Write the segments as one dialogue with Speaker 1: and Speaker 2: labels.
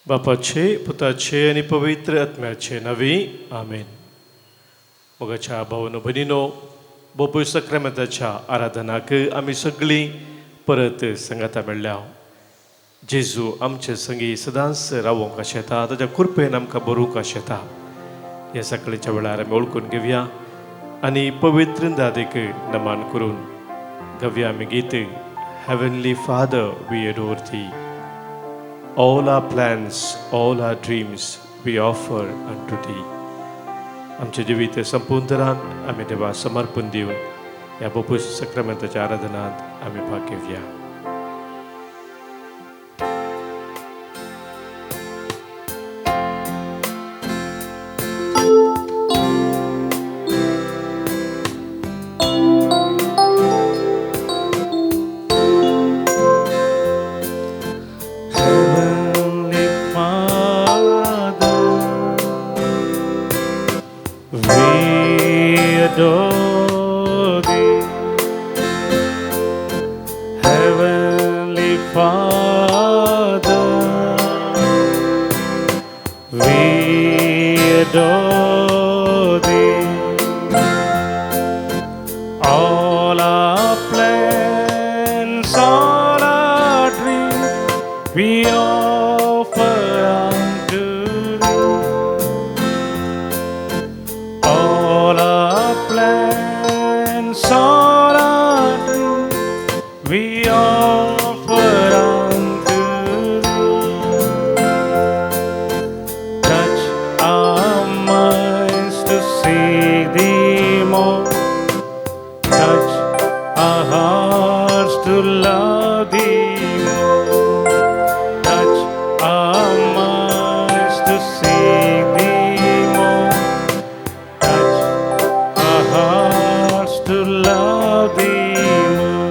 Speaker 1: बापाचे, पुताचे आनी पवित्र आत्म्याचे नांवी आमेन. मोगाच्या भावनो भयणीनो, बोपूय सक्रामेंताच्या आराधनाक आमी सगळीं परत सांगाता मेळ्ळ्या. जेजू आमचे संगी सदांच रावोंक आशेता, ताच्या कृपेन आमकां बरोवंक आशेता. ह्या सकाळीच्या वेळार आमी वळखून घेवया आनी पवित्र दादेक नमन करून गावया आमी गीत Heavenly Father, we adore thee. All our plans, all our dreams we offer unto thee. आमचें जिवीत संपूर्ण आमी देवा समर्पण दिवन ह्या बोपूस सक्रामेंताच्या आराधनांत आमी भाग घेवया.
Speaker 2: Heavenly Father, we adore thee. Heavenly Father, we adore thee. All our plans, all our dreams, we offer unto thee. All our plans, all our dreams, we offer unto thee. Touch our minds to see thee more. Touch our hearts to love thee more. Touch our minds to see thee more. Touch our hearts to love thee more.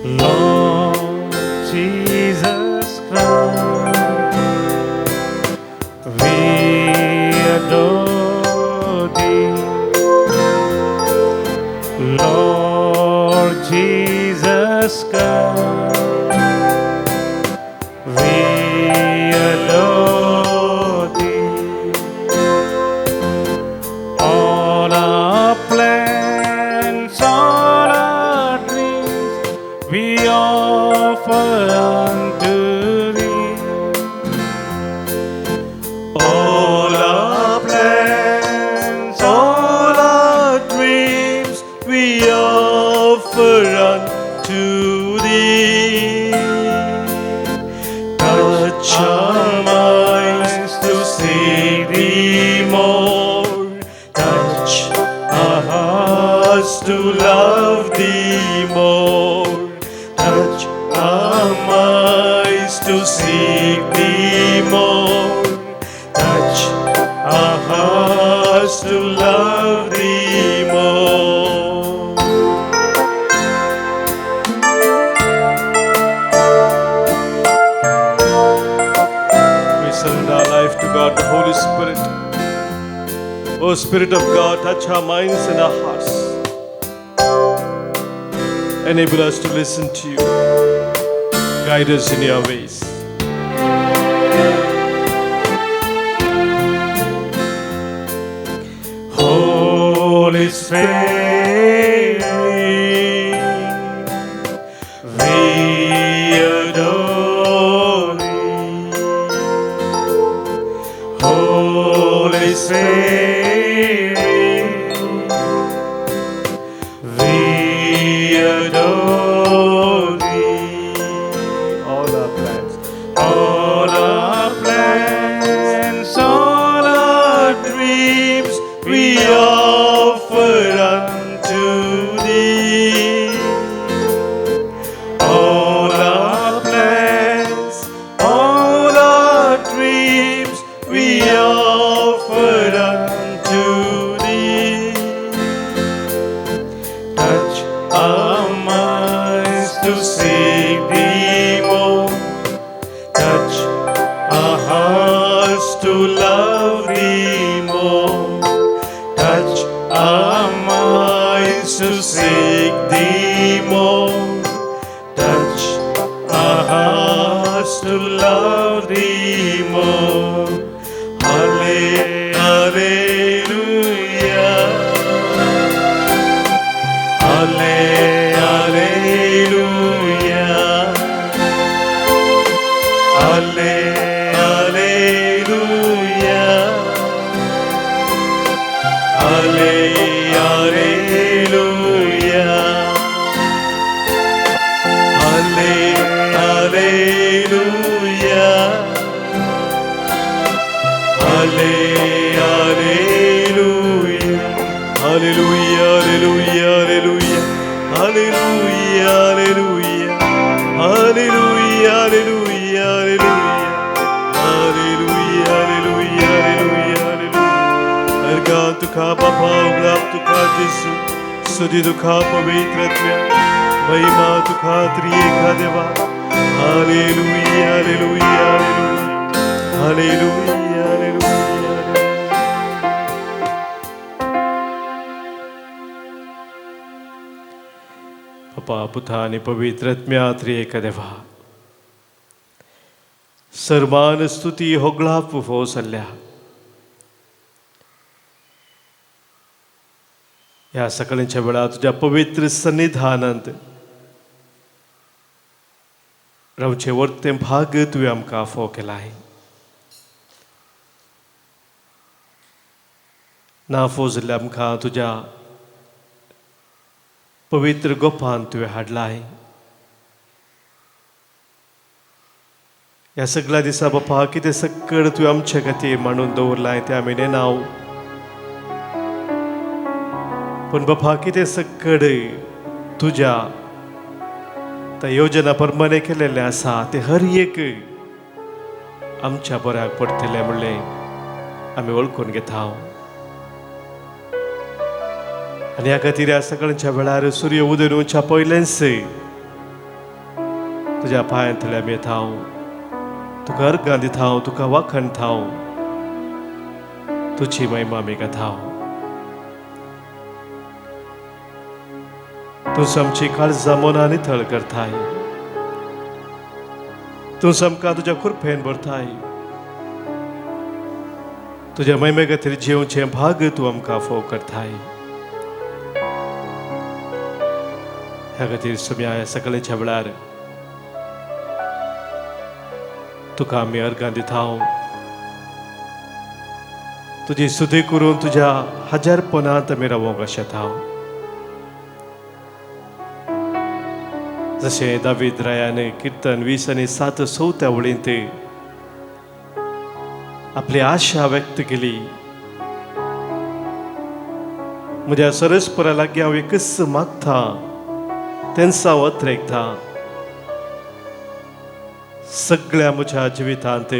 Speaker 2: Lord Jesus Christ, we adore thee. Lord Jesus Christ, we adore thee. All our plans, all our dreams, we offer unto thee.
Speaker 1: All our plans, all our dreams, we offer unto thee. Touch our minds to see thee more. Touch our hearts to love thee more. Touch our minds to seek thee more. Touch our hearts to love thee more. We surrender our life to God, the Holy Spirit. O Spirit of God, touch our minds and our hearts. Enable us to listen to you. Guide us in your ways.
Speaker 2: Holy Spirit, we adore thee. Holy Spirit, we adore thee.
Speaker 1: All our plans,
Speaker 2: All our plans, all our dreams, we offer unto thee. All our plans, all our dreams, we offer unto thee. Touch our minds to seek thee more. Touch our hearts to love thee more. Halle hallelujah, Halle hallelujah, Halle hallelujah, hallelujah, hallelujah, hallelujah, hallelujah, hallelujah, hallelujah, hallelujah, hallelujah, hallelujah, hallelujah. अर्घा तुका बापा, उगलाप तुका जेसू, सुदी तुका पवित्र आत्म्या, महिमा तुका त्रिएका देवा. Hallelujah, hallelujah, hallelujah, hallelujah.
Speaker 1: पप्पा, पुता आनी पवित्र आत्म्या त्रिएका देवा, सर्वान स्तुती होगळाप फाव जाल्ल्या ह्या सकाळच्या वेळार तुज्या पवित्र सन्निधानांत रावचें वर्तें भाग तुवें आमकां फाव केलां. ना फाव जाल्ल्या आमकां तुज्या पवित्र गोपान तुवें हाडलां. ह्या सगळ्या दिसा बापा कितें सक्कड तुवें आमचे खातीर मांडून दवरलां तें आमी नेणाव, पूण बापा कितें सक्कड तुज्या त्या योजना प्रमाणे केलेलें आसा तें हर एक आमच्या बऱ्याक पडटलें म्हणलें आमी वळखून घेता. आनी ह्या खातीर ह्या सगळ्यांच्या वेळार सूर्य उदय येवच्या पयलेंच तुज्या पांयांतल्यान आमी येता, तुका अर्गां दिता, तुका वाखणता, तुजी महिमा आमी गाता. तूं आमची काळजां मनां नितळ करताय, तूं आमकां तुज्या कृपेन भरताय, तुज्या महिमे खातीर जिवचें भाग तूं आमकां फोव करताय. ह्या खातीर सोम्या ह्या सकाळच्या वेळार तुका आमी अर्गां दिता, तुजी सुदी करून तुज्या हजारपणांत आमी रावोंक आशेता. जशें दावीद रायान किर्तन 20 आनी 7 चवथ्या वळींत आपली आशा व्यक्त केली, म्हज्या सरस्परा लागीं हांव एकच मागता, तेंच हांव अत्रेकता, सगळ्या म्हज्या जिवितांत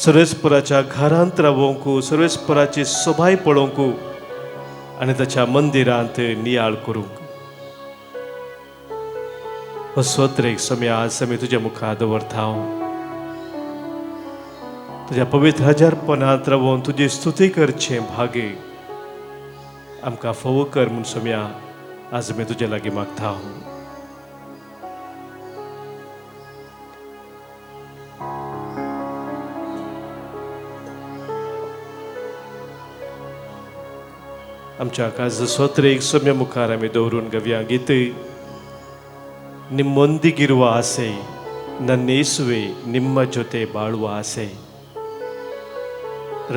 Speaker 1: सर्वेस्पराच्या घरांत रावोंक, सर्वेस्पराची सोबाय पळोवंक आनी ताच्या मंदिरांत नियाळ करूंक. हो स्वत्रेक सम्या आज आमी तुज्या मुखार दवरता, तुज्या पवित्र हजारपणांत रावोन तुजी स्तुती करचें भागे आमकां फावो कर म्हूण सम्या आज आमी तुज्या लागीं मागता. आमच्या काज स्वत्रेक सम्या मुखार आमी दवरून गव्या गीत. ನಿಮ್ಮೊಂದಿಗಿರುವ ಆಸೆ ನನ್ನೇಸುವೆ, ನಿಮ್ಮ ಜೊತೆ ಬಾಳುವ ಆಸೆ,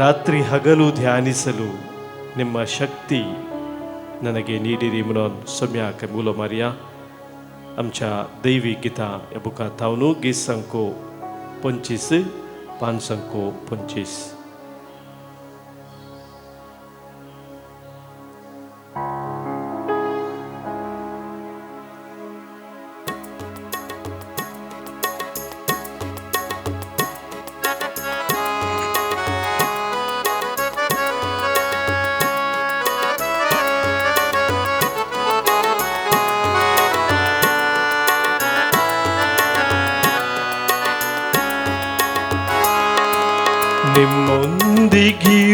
Speaker 1: ರಾತ್ರಿ ಹಗಲು ಧ್ಯಾನಿಸಲು ನಿಮ್ಮ ಶಕ್ತಿ ನನಗೆ ನೀಡಿರಿ म्हणून सम्याक उलो मारया. आमच्या दैवी गीता ह्या बुकांत थावन गीत संको 25 5 संको 25.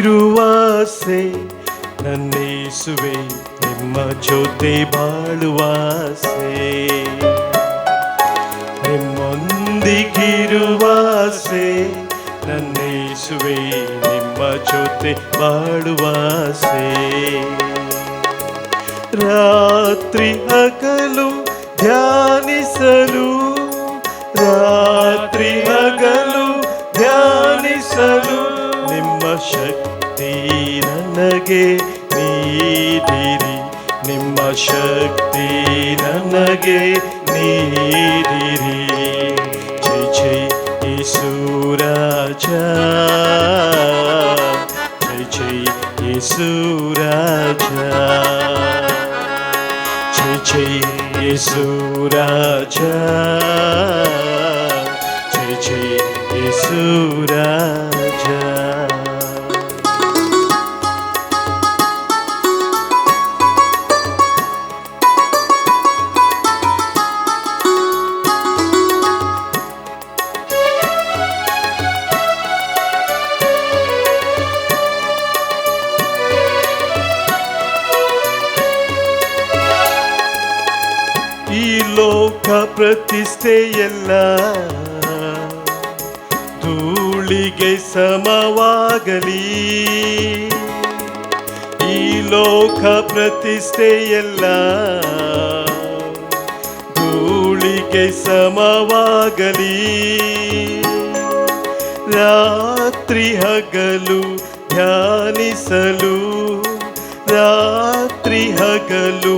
Speaker 1: ನಿಮ್ಮೊಂದಿಗಿರುವಾಸೆ ನನ್ನೇಸುವೆ, ನಿಮ್ಮ ಜೊತೆ ಬಾಳುವಾಸೆ, ನಿಮ್ಮೊಂದಿಗಿರುವಾಸೆ ನನ್ನೇಸುವೆ, ನಿಮ್ಮ ಜೊತೆ ಬಾಳುವಾಸೆ, ರಾತ್ರಿ ಹಗಲು ಧ್ಯಾನಿಸಲು, ರಾತ್ರಿ ಹಗಲು ಧ್ಯಾನಿಸಲು ನಿಮ್ಮ ಶಕ್ತಿ ನನಗೆ
Speaker 2: ನನಗೆ ನೀಡಿರಿ, ನಿಮ್ಮ ಶಕ್ತಿ ನನಗೆ ನೀಡಿರಿ. ಜೈ ಜೈ ಯೇಸು ರಾಜ, ಜೈ ಜೈ ಯೇಸು ರಾಜ, ಜೈ ಜೈ ಯೇಸು ರಾಜ, ಜೈ ಜೈ ಯೇಸು ರಾಜ. ಈ ಲೋಕ ಪ್ರತಿಷ್ಠೆಯೆಲ್ಲ ಧೂಳಿಗೆ ಸಮವಾಗಲಿ, ಈ ಲೋಕ ಪ್ರತಿಷ್ಠೆಯೆಲ್ಲ ಧೂಳಿಗೆ ಸಮವಾಗಲಿ. ರಾತ್ರಿ ಹಗಲು ಧ್ಯಾನಿಸಲು, ರಾತ್ರಿ ಹಗಲು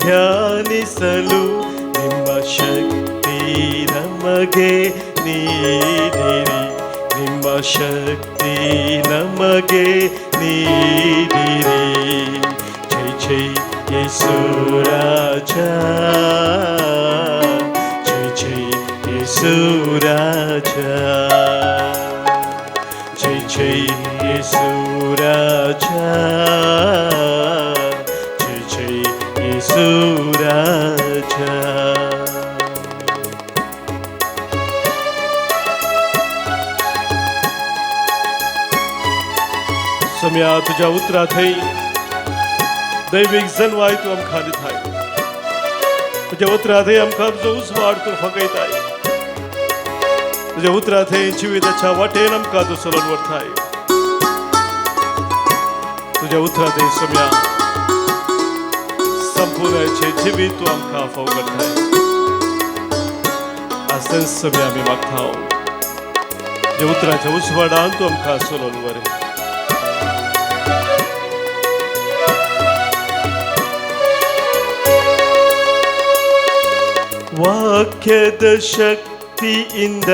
Speaker 2: ಧ್ಯಾನಿಸಲು ನಿಮ್ಮ ಶಕ್ತಿ ನಮಗೆ ನೀಡಿರಿ, ನಿಮ್ಮ ಶಕ್ತಿ ನಮಗೆ ನೀಡಿರಿ. ಜೈ ಜೈ ಯೇಸು ರಾಜ, ಜೈ ಜೈ ಯೇಸು ರಾಜ, ಜೈ ಜೈ ಯೇಸು ರಾಜ, ಜೈ ಜೈ ಯೇಸು ರಾಜ. सम्या तुझ्या उतरा थंय दैवीक जनवाय तूं आमकां दिताय, तुज्या उतरा थंय आमकां तुजो उजवाड तूं फकयताय, तुज्या उतरा थंय जिविताच्या वाटेन आमकां तूं चलोवन व्हरताय. तुज्या उतरा थंय सम्या संपूर्णाचें जिवीत तूं आमकां फाव करताय. आज सम्या आमी मागता तुज्या उतराच्या उजवाडान तूं आमकां चलोवन व्हर. ವಾಕ್ಯದ ಶಕ್ತಿಯಿಂದ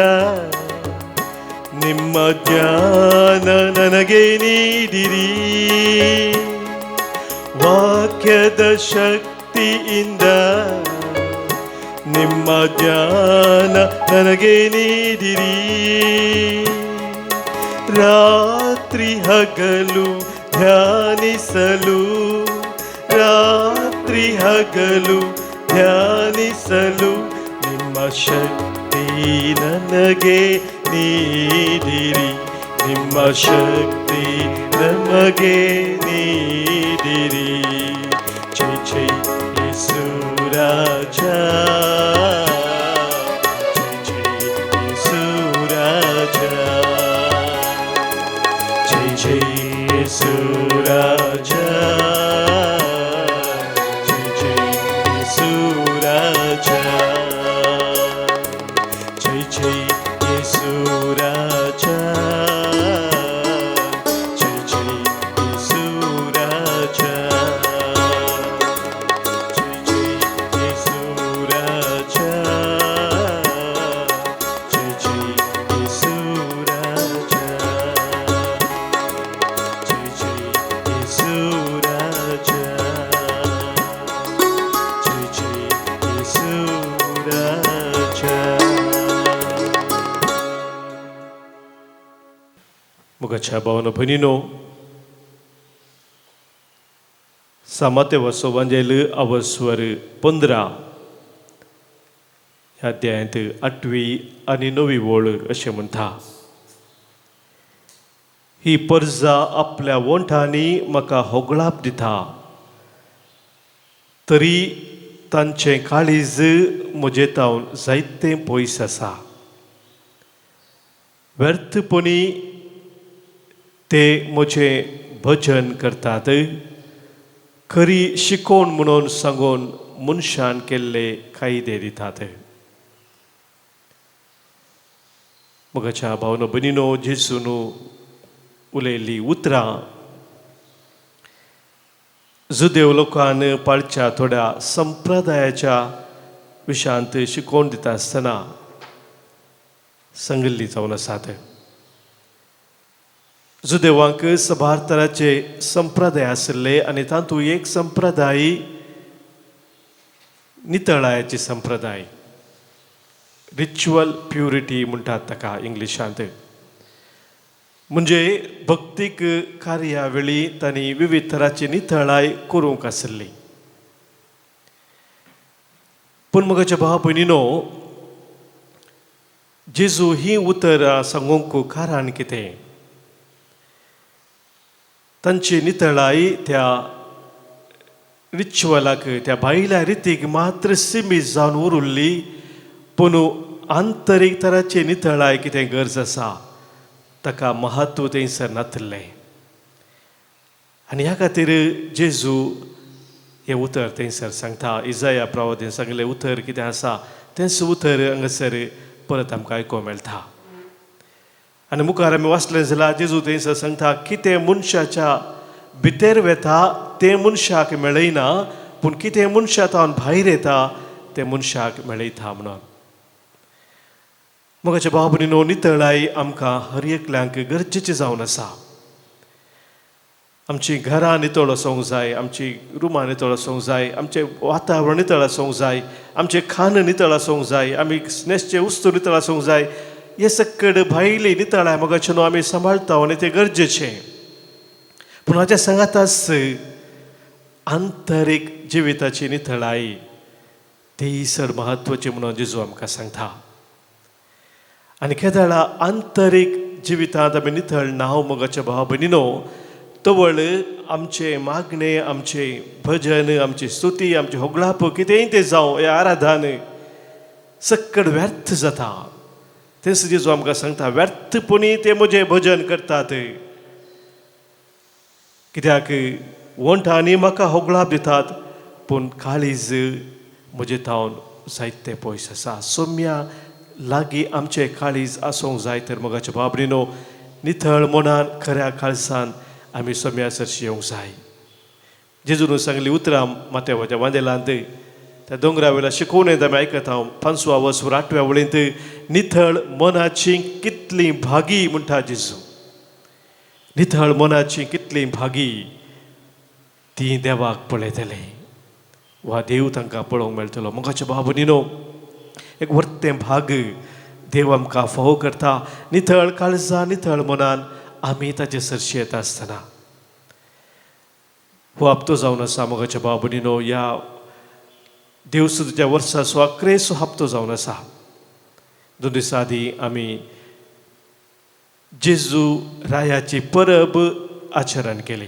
Speaker 2: ನಿಮ್ಮ ಜ್ಞಾನ ನನಗೆ ನೀಡಿರಿ, ವಾಕ್ಯದ ಶಕ್ತಿಯಿಂದ ನಿಮ್ಮ ಜ್ಞಾನ ನನಗೆ ನೀಡಿರಿ. ರಾತ್ರಿ ಹಗಲು ಧ್ಯಾನಿಸಲು, ರಾತ್ರಿ ಹಗಲು ಧ್ಯಾನಿಸಲು ನಿಮ್ಮ ಶಕ್ತಿ ನನಗೆ ನೀಡಿರಿ, ನಿಮ್ಮ ಶಕ್ತಿ ನಮಗೆ ನೀಡಿರಿ. ಜೈ ಜೈ ಯೇಸು ರಾಜ, ಜೈ ಜೈ ಯೇಸು ರಾಜ, ಜೈ ಜೈ ಯೇಸು ರಾಜ, ಜೈ ಜೈ ಯೇಸು ರಾಜ, ಜೈ ಜೈ ಯೇಸು ರಾಜ, ಜೈ ಜೈ ಯೇಸು ರಾಜ, ಜೈ ಜೈ ಯೇಸು ರಾಜ, ಜೈ ಜೈ ಯೇಸು ರಾಜ, ಜೈ ಜೈ ಯೇಸು ರಾಜ, ಜೈ ಜೈ ಯೇಸು ರಾಜ. मुखाच्या भावनो भयणीनो, सामाते वसो वांजेल अवस्वर 15 ह्या अध्यायांत 8वी आनी 9वी वळ अशें म्हणटा, ही परजा आपल्या वोंठांनी म्हाका होगळाप दिता, तरी तांचें काळीज म्हजे तावन जायतें पयस आसा. व्यर्थपणी ते म्हजें भजन करतात, खरी शिकोवन म्हणून सांगून मनशान केल्ले कायदे दितात. मोगाच्या भावनो भयणीनो, जेजून उलयल्ली उतरां
Speaker 1: जुदेव लोकान पाळच्या थोड्या संप्रदायाच्या विशयांत शिकोवन दिता आसतना सांगिल्ली जावन आसात. जुदेवांक सबार तराचे संप्रदाय आशिल्ले आनी तातूंत एक संप्रदाय नितळायाची संप्रदाय, रिच्युअल प्युरिटी म्हणटात ताका इंग्लिशांत. म्हणजे भक्तीक कार्या वेळी तांणी विविध तराची नितळाय करूंक आशिल्ली. पूण म्हज्या भाव भयणीनो, जेजू ही उतरां सांगूंक कारण कितें? तांची नितळाय त्या रिच्युअलाक, त्या भायल्या रितीक मात्र सिमीत जावन उरिल्ली, पूण आंतरीक तराची नितळाय कितें गरज आसा ताका म्हत्व थंयसर नातिल्लें. आनी ह्या खातीर जेजू हें उतर थंयसर सांगता. इजाया प्रवादीन सांगिल्लें उतर कितें आसा तेंच उतर हांगासर परत आमकां आयकूंक मेळटा. आनी मुखार आमी वाचलें जाल्यार जेजू थंयसर सांगता, कितें मनशाच्या भितर वेता तें मनशाक मेळयना, पूण कितें मनशा तावन भायर येता तें मनशाक मेळयता म्हणून. मोगाच्या भाव भयणीनो, नितळाय आमकां हर एकल्यांक गरजेची जावन आसा. आमची घरां नितळ आसूंक जाय, आमची रुमां नितळ आसूंक जाय, आमचें वातावरण नितळ आसूंक जाय, आमचें खाण नितळ आसूंक जाय, आमी न्हेसचे वस्तू नितळ आसूंक जाय. हे सकड भायली नितळाय मोगाचे न्हू आमी सांबाळटा आनी तें गरजेचें. पूण हाच्या सांगाताच आंतरीक जिविताची नितळाय ती चड म्हत्वाची म्हणून जेजू आमकां सांगता. आनी केदळा आंतरीक जिवितांत आमी नितळ नांव मोगाच्या भाव भयणीनो, तवळ आमचें मागणें, आमचें भजन, आमची स्तुती, आमचें होगळाप कितेंय तें जावं, हें आराधन सक्कड व्यर्थ जाता. तेंच जेजू आमकां सांगता, व्यर्थपणी ते म्हजें भजन करतात, कित्याक वंठांनी म्हाका होगळाप दितात, पूण काळीज म्हजे थावन जायते पयस आसा. सोम्या लागीं आमचें काळीज आसूंक जाय तर मोगाच्या भाव भयणीनो, नितळ मनान खऱ्या काळजान आमी सोम्या सरशी येवंक जाय. जेजून सांगली उतरां माथ्याच्या वांदेलांत त्या दोंगरा वयल्या शिकोवणेंत आमी आयकता हांव पांचवा वसवर आठव्या वळींत, नितळ मनाची कितली भागी म्हणटा जेजू. नितळ मनाची कितली भागी ती देवाक पळयतले वा देव तांकां पळोवंक मेळटलो. मोगाच्या भाव भयणीनो, एक वर्तें भाग देव आमकां फावो करता. नितळ काळजा नितळ मनान आमी ताचे सरशी येता आसतना हो हप्तो जावन आसा. मोगाच्या भाव भयणीनो, ह्या देवसुच्या वर्साचो अकरेचो हप्तो जावन आसा. 2 दिसां आदीं आमी जेजू रायाची परब आचरण केली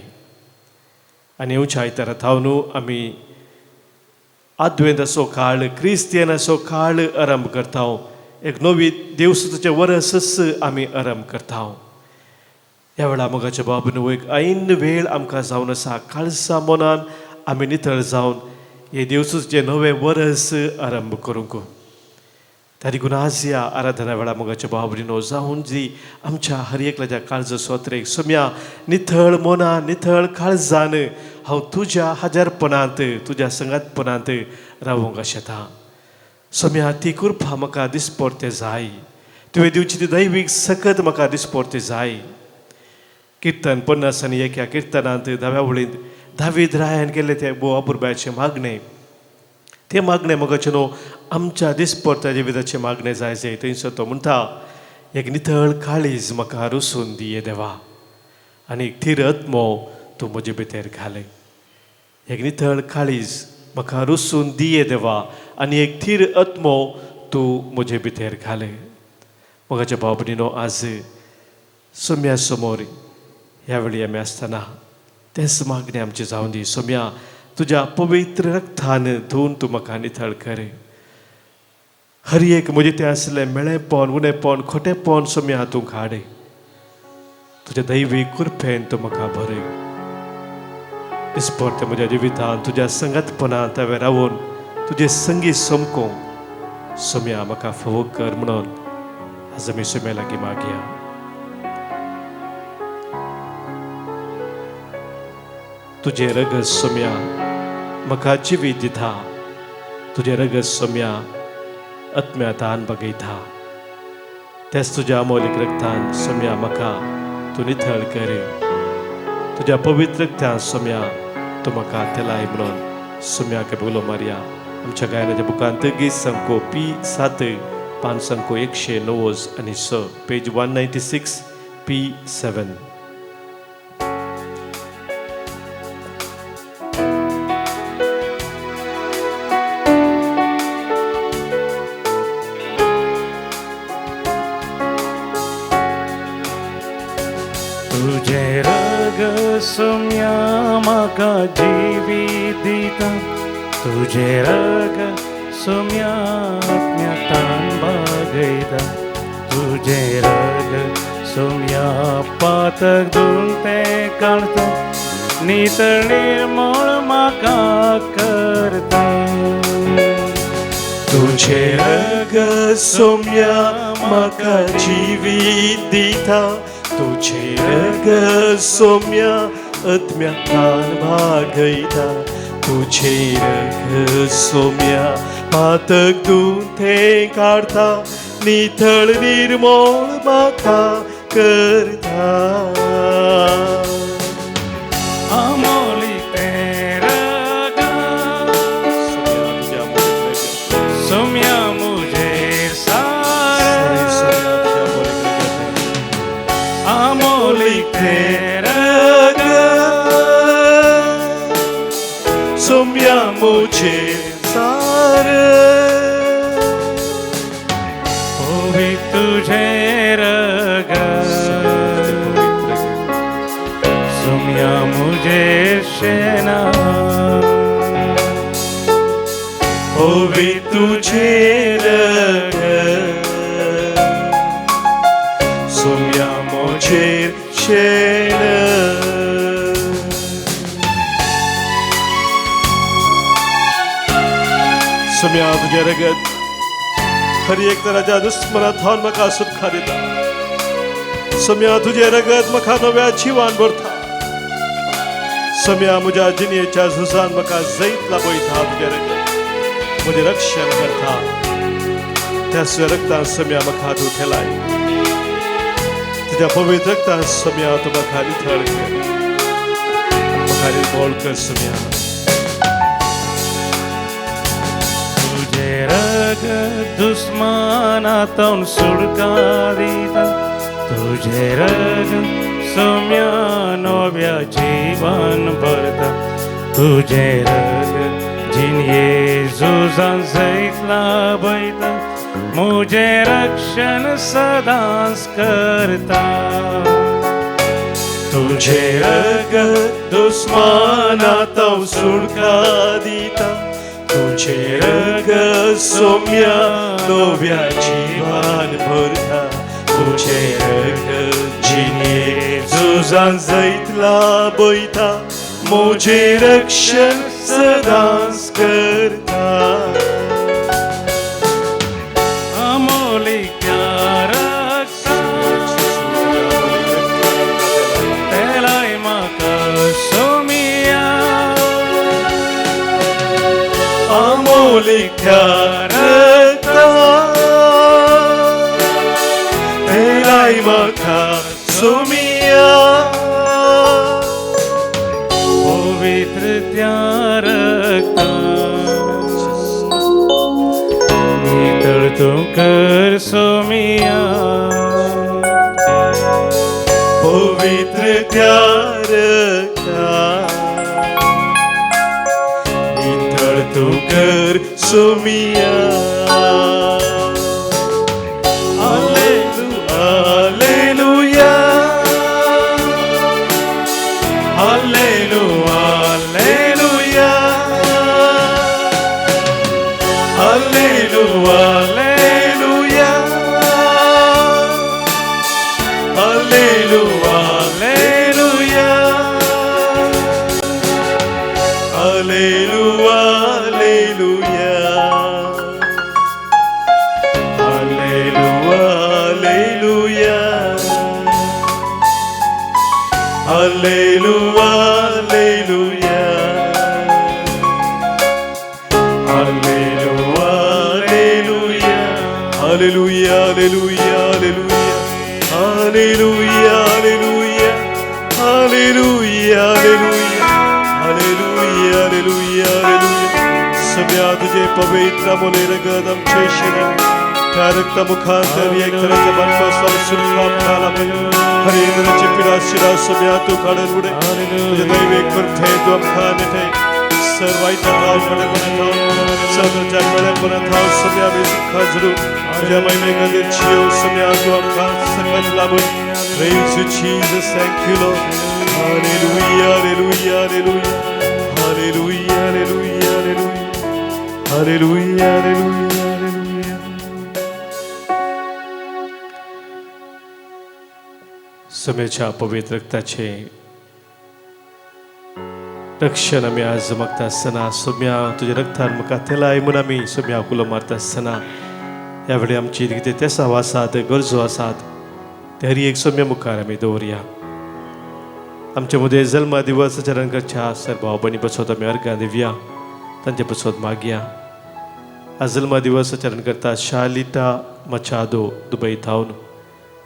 Speaker 1: आनी येवच्या आयतारा थावन आमी आद्वेंताचो काळ, क्रिस्तियनाचो काळ आरंभ करता. एक नवी देवसुताचें वरसच आमी आरंभ करता. ह्या वेळार मोगाच्या भाव भयणीनो, एक ऐन वेळ आमकां जावन आसा. काळजा मनान आमी नितळ जावन हे देवसुताचें नवें वरस आरंभ करूंक. त्या देखून आज ह्या आराधना वेळार मोगाच्या भाव भयणीनो, जावन जी आमच्या हर एकल्याच्या काळजा सोत्रेक सोम्या नितळ मनान नितळ काळजान हांव तुज्या हाजरपणांत तुज्या संगातपणांत रावूंक आशेता. सोम्या ती कृपा म्हाका दिसपोरते जाय, तुवें दिवची ती दैवीक सकत म्हाका दिसपोरते जाय. किर्तन 51 ह्या किर्तनांत धाव्या वळींत दावीद रायान केल्लें तें भोव अपुरबायचें मागणें. तें मागणें मोगाचें न्हू आमच्या दिसपडत्या जिविताचें मागणें जाय जाय. थंयसर तो म्हणटा, एक नितळ काळीज म्हाका रुसून दिये देवा, आनी एक थीर आत्मो तूं म्हजे भितर घाले. एक नितळ काळीज म्हाका रुसून दिये देवा, आनी एक थीर आत्मो तूं म्हजे भितर घाले. मोगाच्या भाव भयणीनो, आज सोम्या समोर ह्या वेळी आमी आसतना तेंच मागणें आमचें जावन दी. सोम्या तुज्या पवित्र रक्तान धुवन तूं म्हाका नितळ कर. हर एक म्हजें तें आसलें मेळेपण, उणेपण, खोटेपण सोम्या तूं काड. तुज्या दैवी कृपेन तूं म्हाका बरय. दिसपडटे म्हज्या जिवितांत तुज्या संगतपणांत हांवें रावून तुजें संगीत समकोंक सोम्या म्हाका फावो कर म्हणून आज आमी सोम्या लागीं मागया. तुजें रगत सोम्या म्हाका जिवीत दिता, तुजें रगत सोम्या आत्म्या तान बगयता. त्याच तुज्या अमोलीक रगतान सोम्या म्हाका तूं निथळ कर, तुज्या पवित्र रगतान सोम्या तूं म्हाका तेलाय म्हणून सोम्याक उलो मारया. आमच्या गायनाच्या बुकांत गीत संको पी 7 पान संको 190 आनी 6, पेज 196 पी 7.
Speaker 3: तुझे रग सोम्या म्हाका जिवीत दिता, तुझे रग सोम्या आत्म्या तान बागयता, तुझे रग सोम्या पातक धुवन तें काडता, नितळ निर्मळ म्हाका करता.
Speaker 1: तुझे रग सोम्या म्हाका जिवीत दिता, तुझे रग सोम्या आत्म्या तान भागयता, तुझे रग सोम्या पातक धुवन तें काडता, नितळ निर्मळ म्हाका करता.
Speaker 3: अमोली तें रग सोम्या मुझे सार, अमोली तें रग
Speaker 1: सोम्या मुझे सार,
Speaker 3: ओवी तुझे रग सोम्या मुझे शेना,
Speaker 1: ओवी तुझे रग सोम्या मुझे शेना. सोम्या तुझे रगत हर एक तराच्या दुस्मना थावन म्हाका सुटका दिता. सोम्या तुझे रगत म्हाका नव्या जिवान भरता. सोम्या म्हज्या जिणेच्या झुजान म्हाका जैत लाभयता. तुझे रगत म्हजें रक्षण करता. त्या रगतान सोम्या म्हाका तूं थेलाय, तुज्या पवित्र रगतान सोम्या तूं म्हाका निथळ कर, म्हाका निर्मळ कर सोम्या.
Speaker 3: तुझे रग दुस्मनातून सुटका दिता, तुझे रग सोम्या नव्या जीवन भरता, तुझे रग जिणये झुजान जैत लाभयता, मुझे रक्षण सदांच करता.
Speaker 1: तुझे रग दुस्मनातून सुटका दिता, तुझे रग सोम्या नव्या जीवन भरता, तुझे रग जिणये झुजान जैत लाभयता, मुझे रक्षण सदांच करता.
Speaker 3: अमोली त्या रगतान तेलाय म्हाका सोम्या,
Speaker 1: अमोली त्या रगतान तेलाय म्हाका सोम्या,
Speaker 3: पवित्र त्या रगतान नितळ तूं कर सोम्या,
Speaker 1: पवित्र त्या रगतान नितळ तूं कर Saumya. Hallelujah, hallelujah, hallelujah, hallelujah, hallelujah, hallelujah, hallelujah, hallelujah, hallelujah,
Speaker 2: Hallelujah, hallelujah, hallelujah, hallelujah, hallelujah, hallelujah, hallelujah, hallelujah, hallelujah, hallelujah, hallelujah, hallelujah. सम्या तुझे पवित्र मोले रगत आमचे शरीर त्या रक्ता मुखांतर एक तरेच्या बनपासून सुटका आमकां लाभले. हर एक तरेची पिडा शिरा सम्या तूं काडून उडय. तुजे दैवीक कृपे तूं आमकां नेटय. सर वायटा थाव खडेपणा थाव सदरच्या मेळेपणा थाव सम्या आमी सुटका झडू. तुज्या महिमे खातीर जियो सम्या तूं आमकां सकत लाभून. Praise you, Jesus. Thank you, Lord. Hallelujah, hallelujah, hallelujah. Hallelujah, hallelujah, hallelujah. Hallelujah, hallelujah, hallelujah.
Speaker 1: समेच्या पवित्र रक्ताचे रक्षण आमी आज मागता आसतना सोम्या तुज्या रक्तान म्हाका तेलाय म्हूण आमी सोम्या कुलो मारता आसतना ह्या वेळी आमची कितें तेसांव आसात, गरजो आसात, ते हर एक सोम्या मुखार आमी दवरया. आमच्या मदें जल्मा दिवस आचरण करच्या सर भाव भयणी बसोत आमी अर्गां दिवया, तांचे बसोत मागया. आज जल्मा दिवस आचरण करता शालिता मचादो दुबय थावन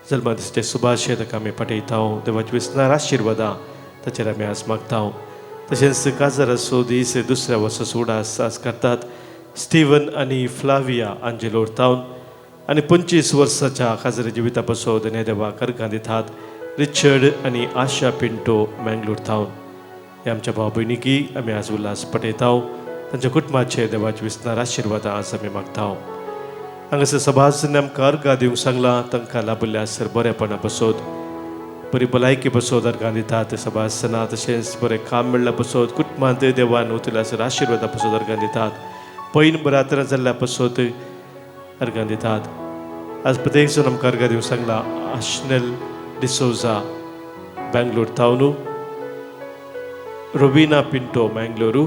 Speaker 1: जल्मा दिसाचे सुभाशे ताका आमी पाठयता. देवाचे विसनार आशिर्वादां ताचेर आमी आज मागता. तशेंच काजाराचो दीस दुसऱ्या वर्सा उडास आज करतात स्टीवन आनी फ्लाविया आंजेलोर थावन आनी 25 वर्साच्या काजारी जिविता पासून धन्य देवाक अर्गां दितात रिचर्ड आनी आशा पिंटो मँगलोर थावन. हे आमच्या भाव भयणीकी आमी आज उल्हास पटयता. तांच्या कुटुंबाचे देवाचे विसनार आशिर्वादां आज आमी मागता. हांगासर सभाजन आमकां अर्गां दिवंक सांगलां, तांकां लाभिल्ल्या सर बरेपणा पसोत बरी भलायकी पसोत अर्गां दितात सभासना. तशेंच बरें काम मेळ्ळ्या पसोत कुटुंबांत देवान वतल्या सर आशिर्वादा पसोत अर्गां दितात. पयन बरातरां जाल्ल्या पसोत अर्गां दितात. आज प्रत्येक जण आमकां अर्गां दिवंक सांगलां आशनेल डिसोजा बेंगलोर थावन, रोबिना पिंटो मँगलोरू,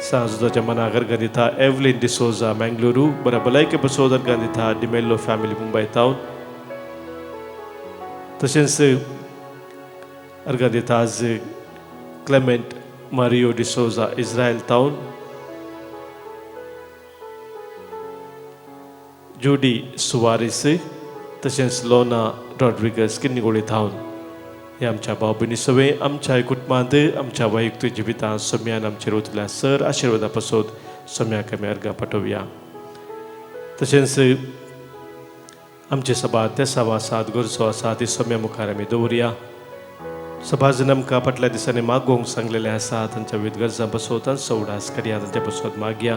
Speaker 1: सांजुदाच्या मनाक अर्गां दिता एवलीन डिसोजा मँगलोरू, बऱ्या भलायके पसोत अर्गां दिता डिमेल्लो फॅमिली मुंबय थावन. तशेंच अर्गां दिता आज क्लेमेंट मारियो डिसोजा इस्रायल थावन, जुडी सुवारीस, तशेंच लोना रॉड्रिगस किन्नीगोळी थावन. हे आमच्या भाव भयणी सगळे आमच्या कुटुंबांत आमच्या वैयक्तीक जिवितांत सोम्यान आमचेर वतल्या सर आशिर्वादा पसोत सोम्याक आमी अर्गां पाठोवया. तशेंच आमचे सभा तेसांव आसात, गरजो आसा, ती सोम्या मुखार आमी दवरया. सभाजन आमकां फाटल्या दिसांनी मागोवंक सांगलेलें आसा, तांच्या विविध गरजां पसोत तांचो उडास करया, तांच्या पसोत मागया.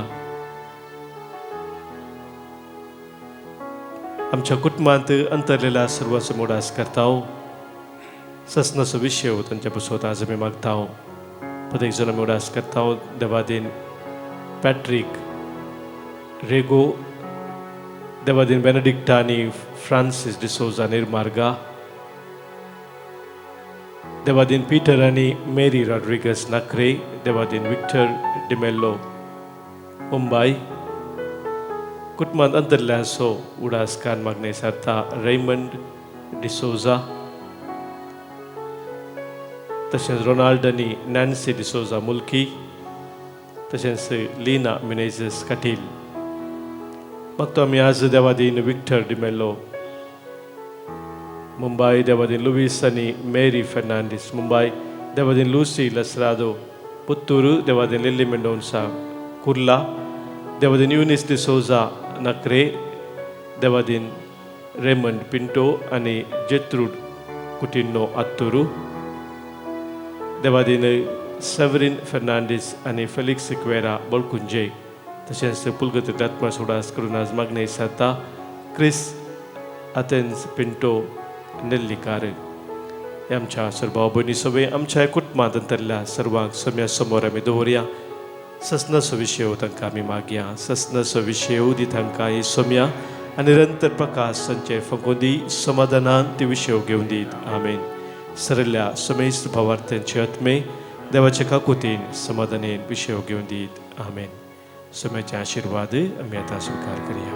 Speaker 1: आमच्या कुटुंबांत अंतरलेल्या सर्वांचो उडास करता. ससनाचो विशय तांच्या पसोत आज आमी मागता. प्रत्येक जण आमी उडास करता. देवादीन पॅट्रीक रेगो, देवादीन बेनेडिक्टा आनी फ्रांसीस डिसोजा निर्मार्गा, देवादीन पीटर आनी मेरी रॉड्रिगस नाकरे, देवादीन विक्टर डिमेल्लो मुंबय, कुटुंबांत अंतरल्यांचो उडास कान मागणे सारता रेमंड डिसोजा, तशेंच रोनाल्ड आनी नॅन्सी डिसोजा मुल्की, तशेंच लीना मिनेझस कटील. मागतो आमी आज देवादीन विक्टर डिमेल्लो मुंबय, देवादीन लुवीस आनी मेरी फेर्नांडीस मुंबय, देवादीन लुसी लसरादो पुत्तूर, देवादीन लिल्ली मेंडोन्सा कुर्ला, देवादीन युनिस डिसोजा नकरे, देवादीन रेमंड पिंटो आनी जेत्रूड कुटिन्नो अत्तुरू, देवादीन सेवरीन फेर्नांडीस आनी फेलिक्स सिक्वेरा बोलकुंजे, तशेंच पुलगतींतल्या आत्मा सुडास करून आज मागणें सारता क्रिस आथेन्स पिंटो नेल्लीकार. हे आमच्या सर्व भाव भयणी सगळे आमच्या कुटुंबांत अंतरल्या सर्वांक सम्या समोर आमी दवरया. ससनाचो विशय तांकां आमी मागया. ससनाचो विशय दी तांकां ही सोम्या आनी निरंतर प्रकाश तांचे फकोवन दी, समाधानान ती विशय घेवन दीत. आमेन. सरल्या समेस्त भावार्थ्यांचे आत्मे देवाचे काकुतीन समाधानेन विशय घेवन दीत. आमेन. सोम्याचे आशिर्वाद आमी आतां स्विकार करया.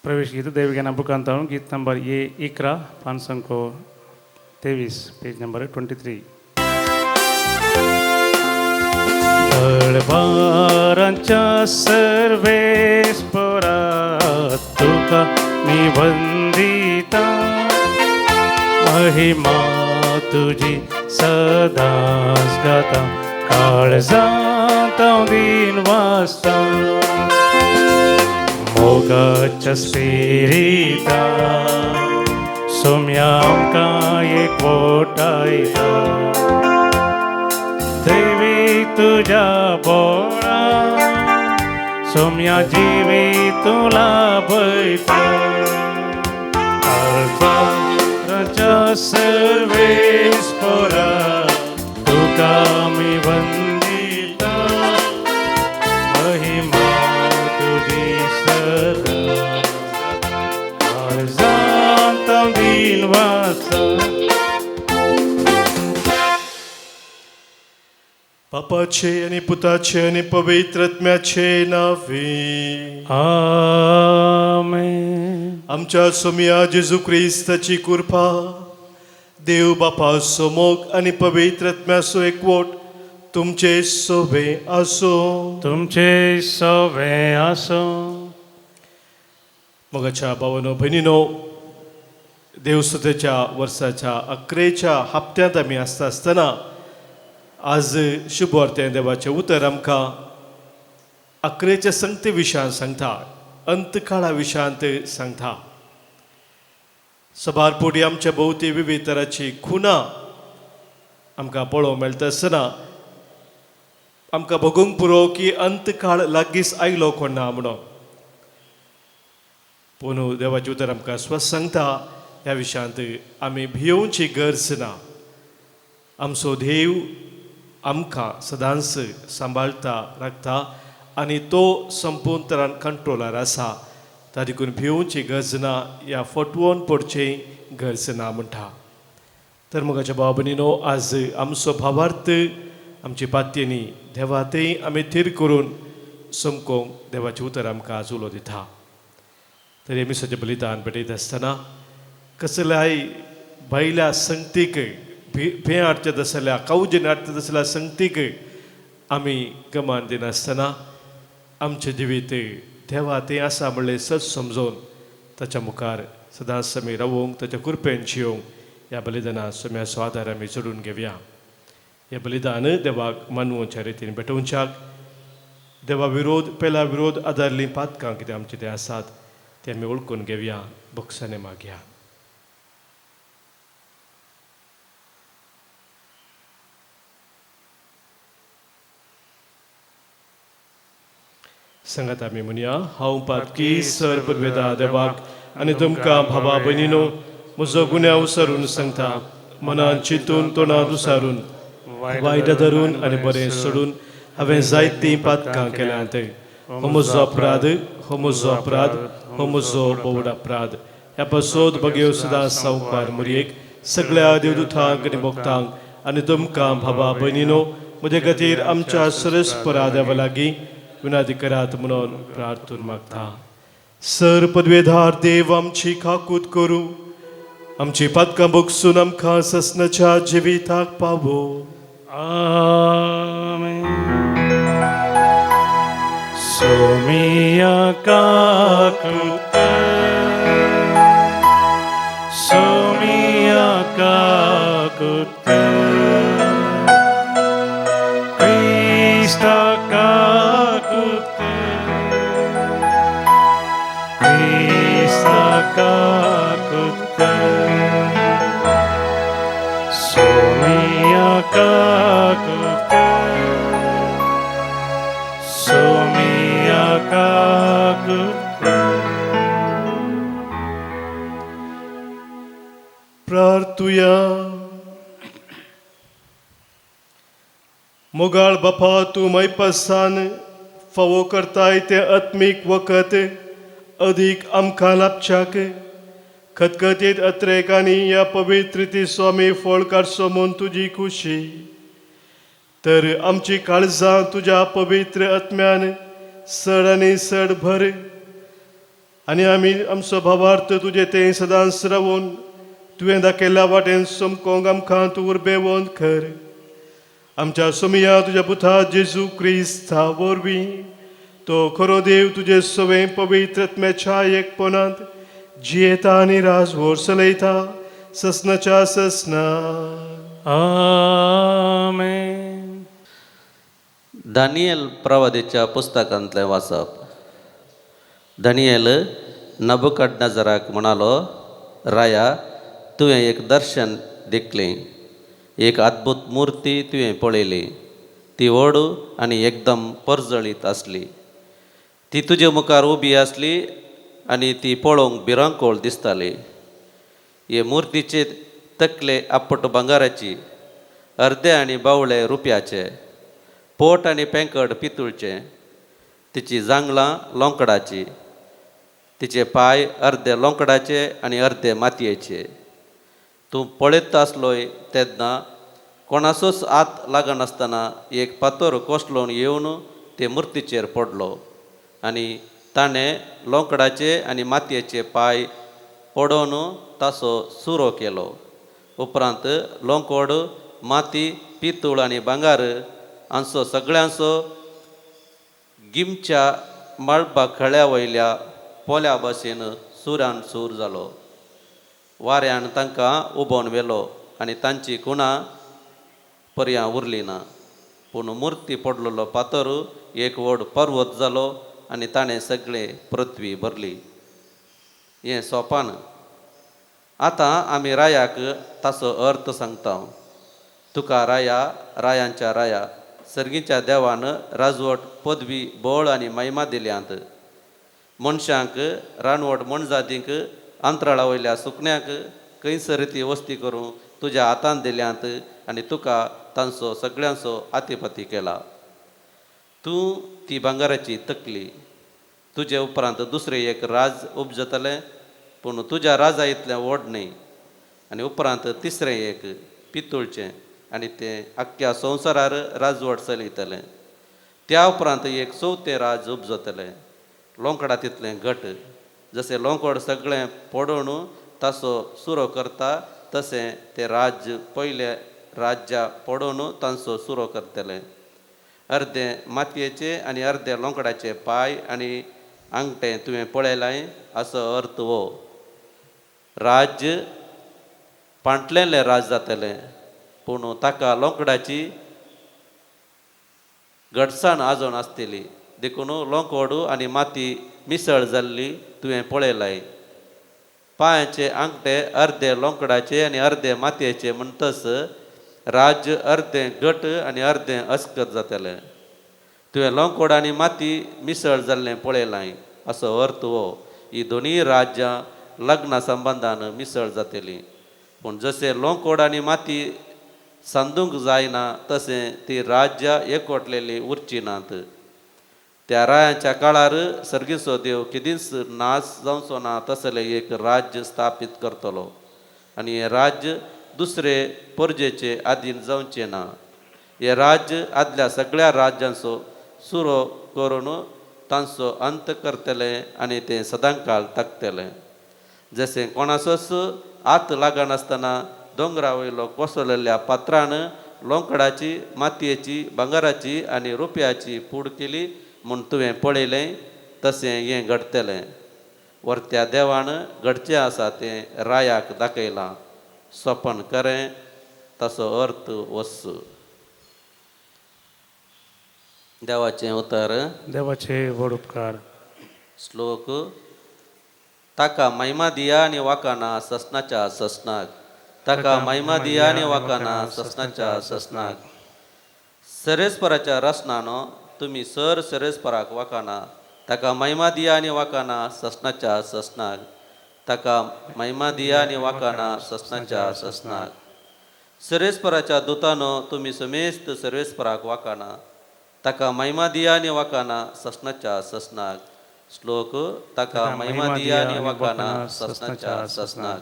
Speaker 3: प्रवेश गीत देवज्ञाना बुकांत गीत नंबर ए 11 523, पेज नंबर 23. दळबारांच्या सर्वेस्परा तुका मी वंदिता, महिमा तुजी सदांच गाता, काळजांत हांव दीन वाचता. मोगाच्या स्पिरिता सोम्या आमकां एकवटायता, देवी तुज्या बोळा सोम्या जिवी तुला भयता. काळजाच्या सर्वेस्परा तुका मी वंदिता, महिमा तुजी सदा, काळजांत हांव दीन वाचता.
Speaker 2: बापाचे आनी पुताचे आनी पवित्र आत्म्याचे नावे.
Speaker 3: आमेन.
Speaker 2: आमच्या सोमया जेजू क्रिस्ताची कृपा, देव बापाचो मोग आनी पवित्र आत्म्याचो एकवट तुमचे सोबे आसूं.
Speaker 3: तुमचे सवे आसूं.
Speaker 1: मोगाच्या भावानो भयणीनो, देवसुतेच्या वर्साच्या अकरेच्या हप्त्यांत आमी आसता आसतना आज शुभवार्ते देवाचें उतर आमकां अकरेच्या संगते विशयान सांगता, अंतकाळा विशयांत सांगता. सबार पुडी आमच्या भोंवती विविध तराची खुनां आमकां पळोवंक मेळटा आसतना आमकां भोगूंक पुरो की अंतकाळ लागींच आयलो कोण ना म्हणून. पूण देवाचें उतर आमकां स्वस्त सांगता ह्या विशयांत आमी भियोवची गरज ना. आमचो देव आमकां सदांच सांबाळटा, राखता आनी तो संपूर्ण तरान कंट्रोलार आसा. ता देखून भियोवची गरज ना, या फटवोन पडची गरज ना म्हणटा. तर मोगाच्या भाव भयणीनो, आज आमचो भावार्थ आमची पातयेनी देवा तें आमी थीर करून समकोंक देवाचें उतर आमकां आज उलो दिता. तर हे मिसाचें बलिदान भेटयता आसतना कसल्याय भायल्या संगतीक भें हाडचें आसल्यार, कावजेन हाडचें आसल्यार संगतीक आमी गमान दिनासतना आमचें जिवीत देवा तें आसा म्हणलें सत समजून ताच्या मुखार सदांच आमी रावूंक, ताच्या कृपेन जियोंक ह्या बलिदाना सोम्याचो आदार आमी चडून घेवया. हें बलिदान देवाक मानवच्या रितीन भेटोवच्याक देवा विरोध पेला विरोध आदारलीं पातकां कितें आमचीं तें आसात तें आमी वळखून घेवया, बोक्सांनी मागया. सांगात आमी म्हणया, हांव पातकी सर पुर्वेदा देवाक आनी तुमकां भावा भयणीनो म्हजो गुन्यांव सरून सांगता, मनान चिंतून तोंडान उसारून वायट धरून आनी बरें सोडून हांवें जायतीं पातकां केल्यांत. हो म्हजो अपराध, हो म्हजो अपराध, हो म्हजो बोवड अपराध. ह्या पासत बगेव सदां सावकार मुरयेक सगळ्या देवदूतांक आनी भक्तांक आनी तुमकां भावा भयणीनो म्हजे खातीर आमच्या सरस्परा देवा लागीं विनंती करात म्हणून प्रार्थना मागता. सर पदवेधार देव आमची काकूत करूं, आमची पातकां भोगसून आमकां ससनाच्या जिविताक पावो.
Speaker 3: आमेन. सोमिया काकूत, सोमिया काकूत, क्रिस्ता काकूत, क्रिस्ता काकूत, सोमिया काकूत, सोमिया काकूत.
Speaker 2: प्रार्थुया. मोगाळ बापा, तूं मैपासान फावो करताय तें आत्मीक वखद अदीक आमकां लाभच्याक खतखतीत अत्रेकांनी ह्या पवित्र स्वामी फळ काडचो म्हूण तुजी खुशी. तर आमची काळजां तुज्या पवित्र आत्म्यान सड आनी सड भर. आनी आमी आमचो भावार्थ तुजे तें सदांच रावून तुवें दाखयल्ल्या वाटेन समकोंक आमकां तूं उर्बेवंत कर. आमच्या सोमिया तुज्या पुता जेजू क्रिस्ता वरवीं तो खरो देव तुजे सवें पवित्र आत्म्याच्या एकपणांत जियेता आनी राजवोर चलयता ससनाच्या ससना.
Speaker 3: आमेन.
Speaker 4: दानियल प्रवादेच्या पुस्तकांतलें वाचप. दानियल नबुकडनजराक म्हणालो, राया, तुवें एक दर्शन देखलें, एक अद्भुत मूर्ती तुवें पळयली. ती व्हड आनी एकदम परजळीत आसली. ती तुजे मुखार उबी आसली आनी ती पळोवंक भिरांकूळ दिसताली. हे मुर्तीचे तकले आपट भांगराची, अर्दे आनी बावळे रुपयाचे, पोट आनी पेंकड पितूळचें, तिची जांगलां लोंकडाची, तिचे पांय अर्दे लोंकडाचे आनी अर्दे मातयेचे. तूं पळयत आसलोय तेन्ना कोणाचोच हात लागनासतना एक फातर कोसळून येवन ते मुर्तीचेर पडलो आनी ताणें लोंकडाचे आनी मातयेचे पांय पडोवन ताचो सुरो केलो. उपरांत लोंकड, माती, पितूळ आनी भांगर हांचो सगळ्यांचो गिमच्या मळबा खळ्या वयल्या पोल्या भशेन सुरान सूर जालो. वाऱ्यान तांकां उबोवन व्हेलो आनी तांची कुणां पर्यां उरली ना. पूण मुर्ती पडलेलो फातर एक व्हड पर्वत जालो आनी ताणें सगळें पृथ्वी भरली. हें सोपान. आतां आमी रायाक ताचो अर्थ सांगता. तुका राया, रायांच्या राया, सर्गीच्या देवान राजवट, पदवी, बळ आनी महिमा दिल्यांत. मनशांक, रानवट मनजातींक, अंतराळा वयल्या सुकण्यांक खंयसर ती वस्ती करूं तुज्या हातान दिल्यांत आनी तुका तांचो सगळ्यांचो आतिपती केला. तूं ती भांगराची तकली. तुजे उपरांत दुसरें एक राज उपजतलें, पूण तुज्या राजा इतलें व्हड न्हय. आनी उपरांत तिसरें एक पितूळचें आनी तें आख्ख्या संवसारार राजवट चलयतलें. त्या उपरांत एक चवथें राज उपजतलें, लोंकडा तितलें घट. जशें लोंकड सगळें पडोवन ताचो सुरो करता तशें तें राज्य पयलें राज्या पडोवन तांचो सुरो करतलें. अर्दे मातयेचे आनी अर्दे लोंकडाचे पांय आनी आंगठे तुवें पळयलाय असो अर्थ हो. राज्य पांटलेलें राज जातलें, पूण ताका लोंकडाची घटसाण आजोन आसतली. देखून लोंकड आनी माती मिसळ जाल्ली तुवें पळयलाय. पांयाचे आंगठे अर्दे लोंकडाचे आनी अर्दे मातयेचे म्हणटच राज्य अर्दें घट आनी अर्दें अस्कत जातलें. तुवें लोंकड आनी माती मिसळ जाल्लें पळयलाय असो अर्थ हो. ही दोनूय राज्यां लग्ना संबंदान मिसळ जातलीं. पूण जशें लोंकड आनी माती सांदूंक जायना तशें ती राज्यां एकवटलेलीं उरचीं नात. त्या रायांच्या काळार सर्गीचो देव केदींच नाश जावचो ना तसलें एक राज्य स्थापीत करतलो आनी हें राज्य दुसरे परजेचे आदीन जावचें ना. हें राज्य आदल्या सगळ्या राज्यांचो सुरो करून तांचो अंत करतलें आनी तें सदांकाळ ताकतलें. जशें कोणाचोच हात लागनासतना दोंगरा वयलो कोसळिल्ल्या पात्रान लोंकडाची, मातयेची, भांगराची आनी रुपयाची पूड केली म्हूण तुवें पळयलें तशें हें घडटलें. वरत्या देवान घडचें आसा तें रायाक दाखयलां. सपन खरें, ताचो अर्थ वस. देवाचें उतर.
Speaker 3: देवाचे व्हड उपकार.
Speaker 4: श्लोक. ताका महिमा दिया आनी वाकाना ससनाच्या ससनाक. ताका महिमा दिया आनी वाकाना ससनाच्या ससनाक. सरेस्पराच्या रसनानो तुमी सर सरेस्पराक वाकाना. ताका महिमा दिया आनी वाकाना ससनाच्या ससनाक. ताका महिमा दिया आनी वाकाना ससनाच्या ससनाक. सरेस्पराच्या दुतानो तुमी समेस्त सर्वेस्पराक वाकाना. ताका महिमा दिया आनी वाकाना ससनाच्या ससनाक. श्लोक. ताका महिमा दिया आनी वाकाना ससनाच्या ससनाक.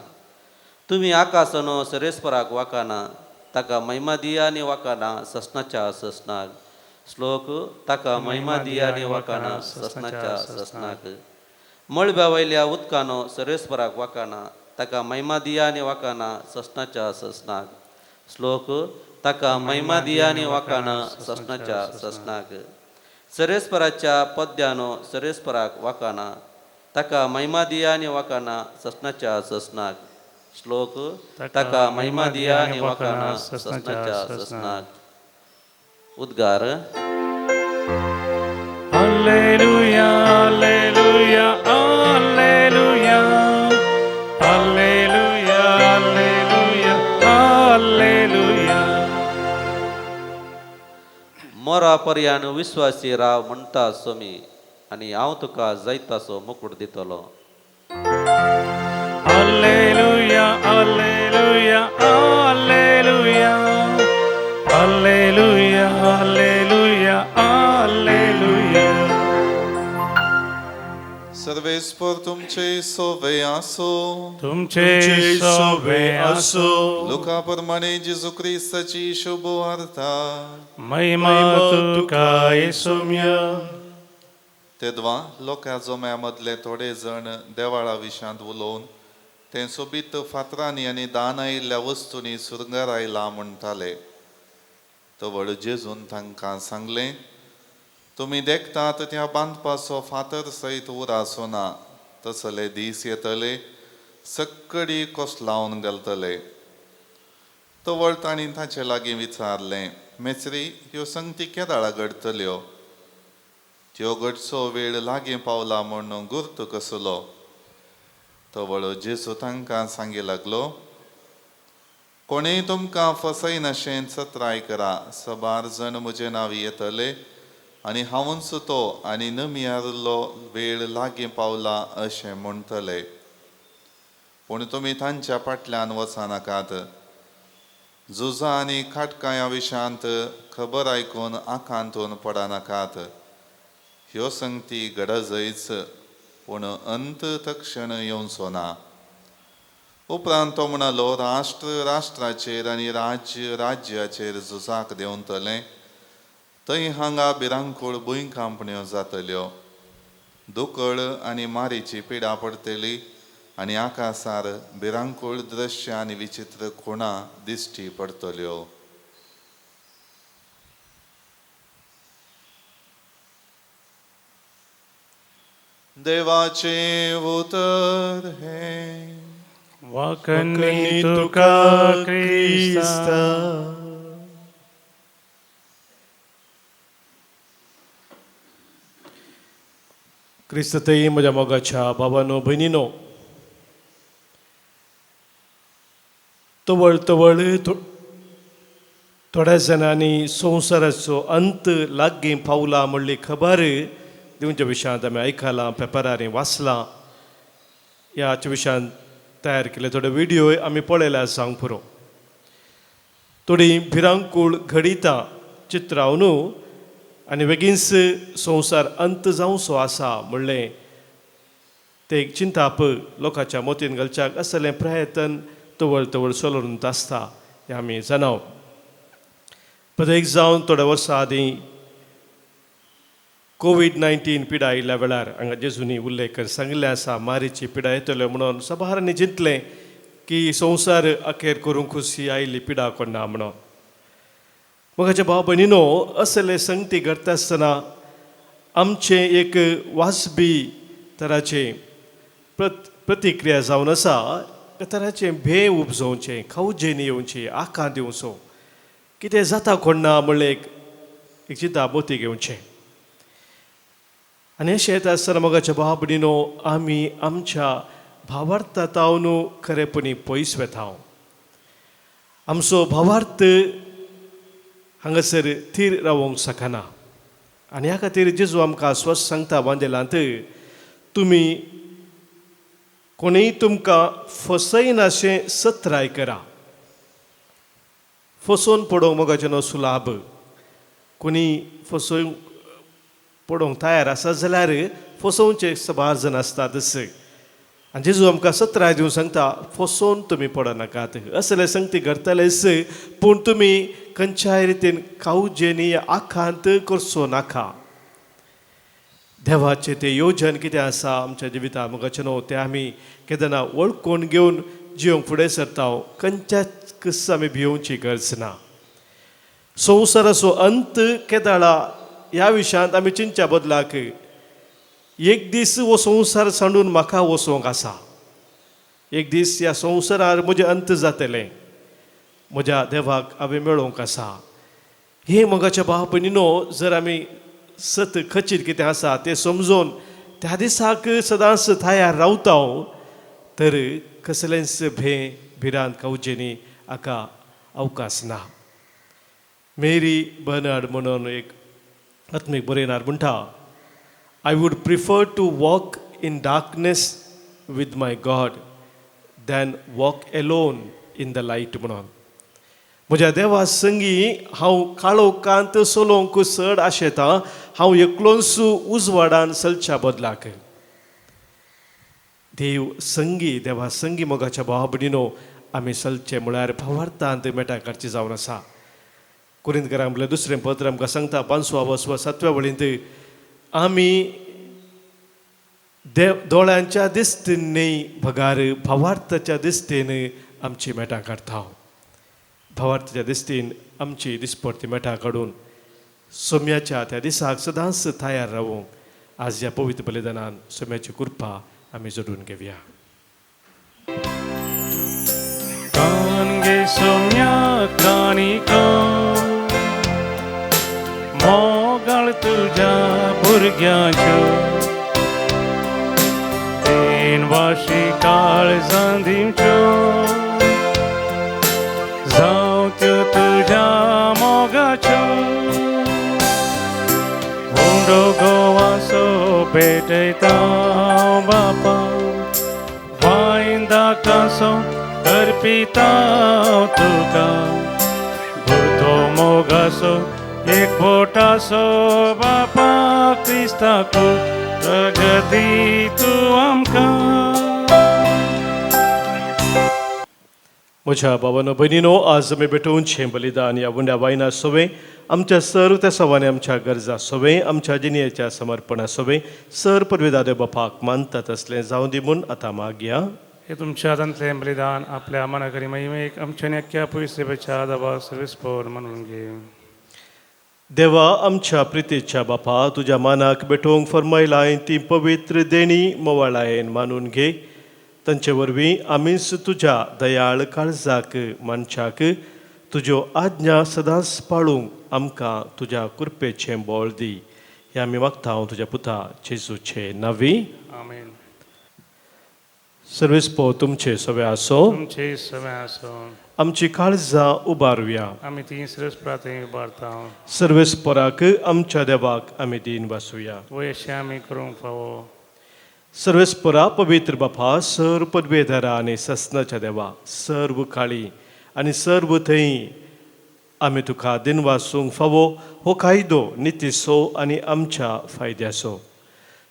Speaker 4: तुमी आकासनो सरेस्पराक वाकाना. ताका महिमा दिया आनी वाकाना ससनाच्या ससनाक. श्लोक. ताका महिमा दिया आनी वाकाना ससनाच्या ससनाक. मळब्या वयल्या उदकानो सर्वेस्पराक वाकाना, ताका महिमा दिया आनी वाकाना ससनाच्या ससनाक. श्लोक ताका महिमा दिया आनी वाकाना ससनाच्या ससनाक. सर्वेस्पराच्या पद्यानो सर्वेस्पराक वाकाना, ताका महिमा दिया आनी वाकाना ससनाच्या ससनाक. श्लोक ताका महिमा दिया आनी वाकाना ससनाच्या ससनाक. उद्गार.
Speaker 3: Alleluia, alleluia, alleluia, alleluia, alleluia, alleluia.
Speaker 4: मोरा पर्यान विश्वासी राव म्हणटा सोमी आनी हांव तुका जैताचो मुकूट दितलो.
Speaker 3: Alleluia, alleluia, alleluia, alleluia, alleluia, alleluia.
Speaker 5: सर्वेस्पर तुमचे सोवे आसो.
Speaker 3: तुमचे सोवे आसो.
Speaker 5: लुका प्रमाणे जेजू क्रिस्ताची शुभ वार्ता.
Speaker 3: महिमा तुका येसुम्या.
Speaker 5: तेदवा लोकां जम्या मदले थोडे जण देवाळा विशांत उलोवन तें सोबीत फातरांनी आनी दान आयिल्ल्या वस्तूंनी सुरंगार आयला म्हणटाले. तवळ जेजून तांकां सांगलें, तुमी देखतात त्या बांदपाचो फातर सयत उरासो ना, तसले दीस येतले सक्कडी कोसलावन घालतले. तवळ तांणी ताचे लागीं विचारलें, मेस्त्री, ह्यो संगती केदाळा घडटल्यो? त्यो घडचो वेळ लागीं पावला म्हूण गुर्त कसलो? तवळ जेजू तांकां सांगी लागलो, कोणूय तुमकां फसयनाशें चत्राय करा. सबार जण म्हजे नांव येतले आनी हांवूच तो आनी नमियारलो वेळ लागीं पावला अशें म्हणटले. पूण तुमी तांच्या फाटल्यान वचनाकात. झुजां आनी खाटकाया विशांत खबर आयकून आकांतून पडनाकात. ह्यो संगती गरजयच, पूण अंत तक्षण येवचो ना. उपरांत तो म्हणालो, राष्ट्र राष्ट्राचेर आनी राज्य राज्याचेर झुजाक देंवतलें. थंय हांगा भिरांकूळ भुंयकांपण्यो जातल्यो, दुकळ आनी मारीची पिडा पडटली आनी आकासार भिरांकूळ दृश्य आनी विचित्र खुणां दिश्टी पडटल्यो. देवाचें उतर हें.
Speaker 3: वाकनी तुका क्रिस्ता.
Speaker 1: क्रिस्ततई म्हज्या मोगाच्या बाबानो भयणीनो, तवळ तवळ थोड्या जाणांनी संवसाराचो अंत लागीं पावला म्हणली खबर दिवच्या विशयांत आमी आयकलां, पेपरांनी वाचलां. ह्याच्या विशयांत तयार केले थोडे व्हिडियोय आमी पळयल्या सांग पुरो. थोडी भिरांकूळ घडितां चित्रावनू आनी बेगीनच संवसार अंत जावचो आसा म्हणलें ते एक चिंताप लोकांच्या मोतीन घालच्याक असलें प्रयत्न तवळ तवळ चलून आसता हें आमी जाणाव. प्रत्येक जावन थोड्या वर्सां आदीं कोवीड-19 पिडा आयिल्ल्या वेळार हांगा जेजूनी उल्लेख कर सांगिल्लें आसा, मारीची पिडा येतल्यो म्हणून सभारांनी चिंतलें की संवसार अखेर करूंक खुशी आयिल्ली पिडा कोणा म्हणून. मोगाच्या भाव भयणीनो, असले संगती घडटा आसतना आमचें एक वाजबी तराचें प्रतिक्रिया जावन आसा. तराचें भें उपजोवचें, खावजेनी येवचें, आकांत येवचो, कितें जाता कोण ना म्हणलें एक चिंता मोती घेवचें. आनी अशें येता आसतना मोगाच्या भाव भयणीनो, आमी आमच्या भावार्था तावन खरेपणी पयस वेता. आमचो भावार्थ हांगासर थीर रावोंक शकना. आनी ह्या खातीर जेजू आमकां स्वस्त सांगता बांदेलांत, तुमी कोणूय तुमकां फसयनाशें सत्राय करा. फसोवन पडोवंक मोगाचें न्हू सुलाभ. कोणी फसोवंक पडोवंक तयार आसा जाल्यार फसोवचे सबार जण आसतात. आनी जेजू आमकां सत्राय दिवन सांगता, फसोवन तुमी पडनाकात. असले संगती घडटलेच, पूण तुमी खंयच्याय रितीन खावजेनी आखांत करचो नाका. देवाचें तें योजन कितें आसा आमच्या जिविता मोगाचें न्हू तें आमी केन्ना वळखून घेवन जिवंक फुडें सरता. खंयच्याच कस आमी भियोवची गरज ना. संवसाराचो अंत केदाळा ह्या विशयांत आमी चिंतच्या बदलाक एक दीस हो संवसार सांडून म्हाका वचोंक आसा. एक दीस ह्या संवसारार म्हजें अंत जातलें, म्हज्या देवाक हांवें मेळोवंक आसा. हे मोगाच्या भाव भयणीनो, जर आमी सत खचीत कितें आसा तें समजून त्या दिसाक सदांच तयार रावता तर कसलेंच भें भिरांत कावचेनी हाका अवकाश ना. मेरी बर्नार्ड म्हणून एक आत्मीक बरयणार म्हणटा, I would prefer to walk in darkness with my God than walk alone in the light म्हणून. म्हज्या देवा संगी हांव काळोखांत चलोवंक चड आशेतां, हांव एकलोच उजवाडान चलच्या बदलाक. देव संगी, देवा संगी मोगाच्या भावा भयणीनो आमी चलचें म्हळ्यार भावार्थांत मेटां काडची जावन आसा. कुरिंतकारांक म्हळ्यार दुसरें पत्र आमकां सांगता 5व्या 7व्या वळींत, आमी देव दोळ्यांच्या दिश्टीन न्हय बगार भावार्थाच्या दिश्टीन आमची मेटां काडटा. भावार्थाच्या दिश्टीन आमची दिसपडती मेटां काडून सोम्याच्या त्या दिसाक सदांच तयार रावूंक आज ह्या पवित्र बलिदानान सोम्याची कृपा आमी जोडून घेवया.
Speaker 3: कान गे सोम्या कानिका मोगाळ तुज्या भुरग्यांच्यो तीन वाशी काळजां दिवच्यो जावं त्यो तुज्या मोगाच्यो उंडो गोवासो पेटयता बापा वायन दाकासो अर्पिता तुका भुरतो मोगासो एक बोटासो बापा क्रिस्ताको प्रगती तूं आमकां.
Speaker 1: म्हज्या बाबानो भयणीनो, आज आमी भेटोवचें बलिदान ह्या उंड्या वायना सोवे आमच्या सर्व त्या सवांनी आमच्या गरजा सोवे आमच्या जिणेच्या समर्पणा सोवे सर परवेदा देव बापाक मानता तसलें जावं दी म्हूण आतां मागया.
Speaker 3: हे तुमच्या हातांतलें बलिदान आपल्या मनाकरी महिमेक आमच्या नक्क्या पयसेच्या दबा सर्वीस पोर म्हणून घे.
Speaker 1: देवा आमच्या प्रितीच्या बापा, तुज्या मानाक भेटोवंक फर्मायलाय ती पवित्र देणी मोवाळायेन मानून घे. तांचे वरवीं आमीच तुज्या दयाळ काळजाक मानच्याक तुज्यो आज्ञा सदांच पाळूंक आमकां तुज्या कृपेचें बळ दी. हें आमी मागता हांव तुज्या पुता जेजूचे नांवी.
Speaker 3: आमेन.
Speaker 1: सर्वेस पो तुमचे सगळे आसो,
Speaker 3: तुमचे सगळे आसो.
Speaker 1: आमची काळजां उबारुया.
Speaker 3: आमी ती सर्वेस प्रार्थना उबारता.
Speaker 1: सर्वेस पोराक आमच्या देवाक आमी दीन वासुया.
Speaker 3: वयशे आमी करूंक फावो.
Speaker 1: सर्वेस पोरा पवित्र बापा, सर्व पदवेधरा आनी ससनाच्या देवा, सर्व काळी आनी सर्व थंय आमी तुका दिन वासूंक फावो हो कायदो नितीचो आनी आमच्या फायद्याचो.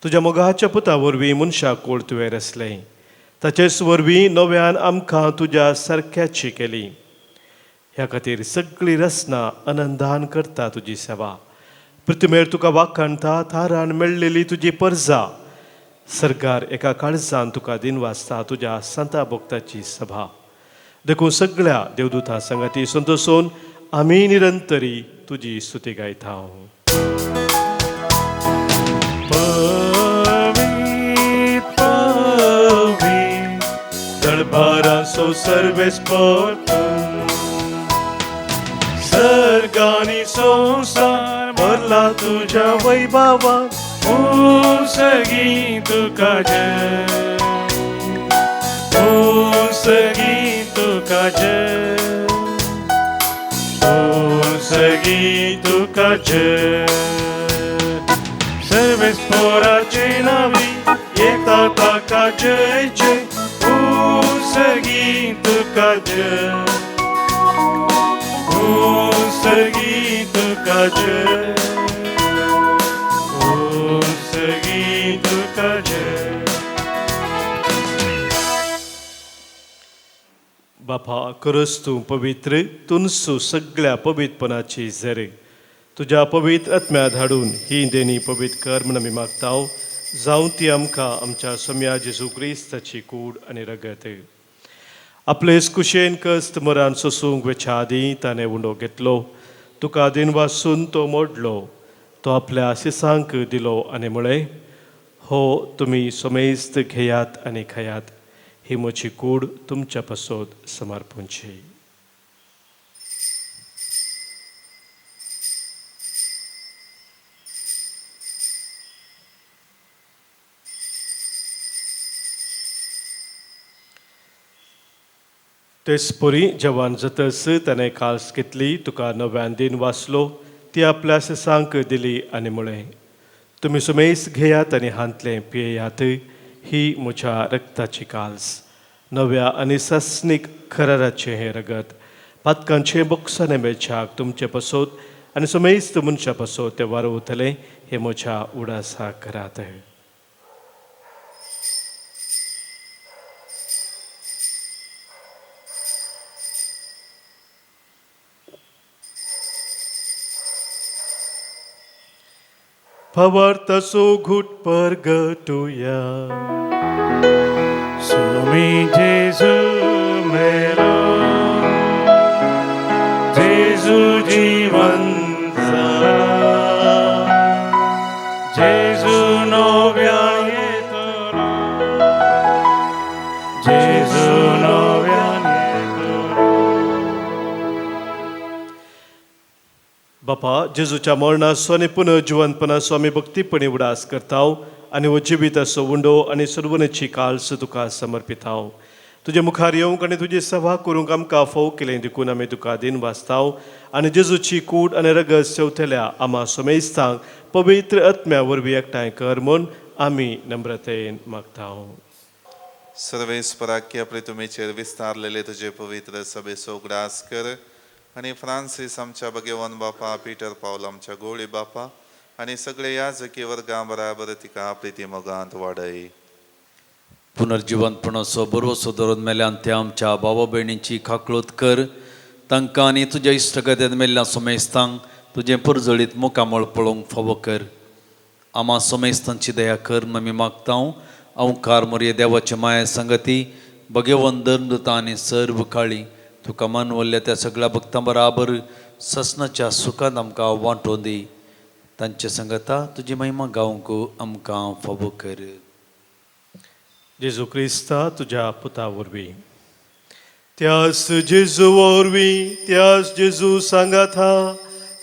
Speaker 1: तुज्या मोगाच्या पुता वरवीं मनशाक कोळ तुवें रसलें, ताचेच वरवीं नव्यान आमकां तुज्या सारक्याची केली. ह्या खातीर सगळी रचना आनंदान करता तुजी सेवा. पृथ्वीर तुका वाखाणता थारान मेळ्ळेली तुजी परजा सरकार एका काळजान तुका दिन वाचता तुज्या संता भक्ताची सभा. देखून सगळ्या देवदूता संगाती संतोषून आमी निरंतरी तुजी स्तुती गायता.
Speaker 2: दळभाराचो सर्वेस पोर सर्गानी संवसार भरला तुज्या वैभवान.
Speaker 3: सगी तुका जय, सगी तुका जय, सगी तुका जय. सर्वेस पोराचे नावी येता ताका जय जय. सगी तुका जय, सगी तुका जय, सगी तुका जय.
Speaker 1: बापा, करस तूं पवित्र, तुनसू सगळ्या पवित्रपणाची झरे. तुज्या पवित्र आत्म्या धाडून ही देणी पवित्र कर म्हूण आमी मागताव, जावं ती आमकां आमच्या सोम्या जेजू क्रिस्ताची कूड आनी रगत. आपले कुशेन कस्त मरान सोसूंक वेच्या आदीं ताणें उंडो घेतलो, तुका दिन वासून तो मोडलो, तो आपल्या शिसांक दिलो आनी म्हळें, हो तुमी समेस्त घेयात आनी खायात, ही म्हजी कूड तुमच्या पासत समर्पणची. तेचपरी जवान जातच ताणें काल्स घेतली, तुका नव्यान दिन वाचलो, ती आपल्या शिसांक दिली आनी म्हळें, तुमी सुमेस घेयात आनी हांतलें पियेयात, ही म्हज्या रक्ताची काल्स, नव्या आनी सस्नीक खराराचें हें रगत, पातकांचें बोक्साने मेळच्याक तुमचे पसोत आनी सुमेस्त मनशा पसोत तें वारवतलें, हें म्हज्या उडासा करात. फवार्ताचो घुट परगटुया.
Speaker 3: सुमी जेजू मेलो, जेजू जीवन जाला, जेजू नव्यान येतलो, जेजू नव्यान येतलो.
Speaker 1: बापा, जेजूच्या मरणाचो आनी पुनर्जिवनपणाचो आमी भक्तीपणी उडास करताव आनी हो जिविताचो उंडो आनी सर्वनेची काल्स तुका समर्पिताव. तुजे मुखार येवंक आनी तुजी सभा करूंक आमकां फोव केलें देखून आमी तुका दिन वाचताव आनी जेजूची कूड आनी रगत सेवतल्या आमा समेस्तांक पवित्र आत्म्या वरवीं एकठांय कर म्हूण आमी नम्रतेन मागताव.
Speaker 5: सर्वेस्पराक आपले तुमीचेर विस्तारलेले तुजे पवित्र सभेचो उगडास कर आनी फ्रांसीस आमच्या भगेवन बापा, पीटर पावल आमच्या गोळी बापा आनी सगळे याजकी वर्गां बराबर तिका प्रिती मोगांत वाडय.
Speaker 6: पुनर्जिवनपणाचो बरोसो धरून मेल्यान त्या आमच्या बाबा भयणींची खाकळोत कर, तांकां आनी तुज्या इश्टगतेन मेल्ल्या सोमेस्तांक तुजें परजळीत मुखामळ पळोवंक फावो कर. आमा सोमेस्तांची दया कर म्हूण आमी मागता. अंकार मोरये देवाचे माया संगती भगेवन धर्मदूता आनी सर्व काळी तुका मानवल्ल्या त्या सगळ्या भक्तां बराबर ससनाच्या सुखांत आमकां वांटोवन दी. तांचे संगता तुजी महिमा गावंक आमकां फावो कर.
Speaker 1: जेजू क्रिस्ता तुज्या पुता वरवीं, त्यास जेजू वरवीं, त्यास जेजू सांगाता,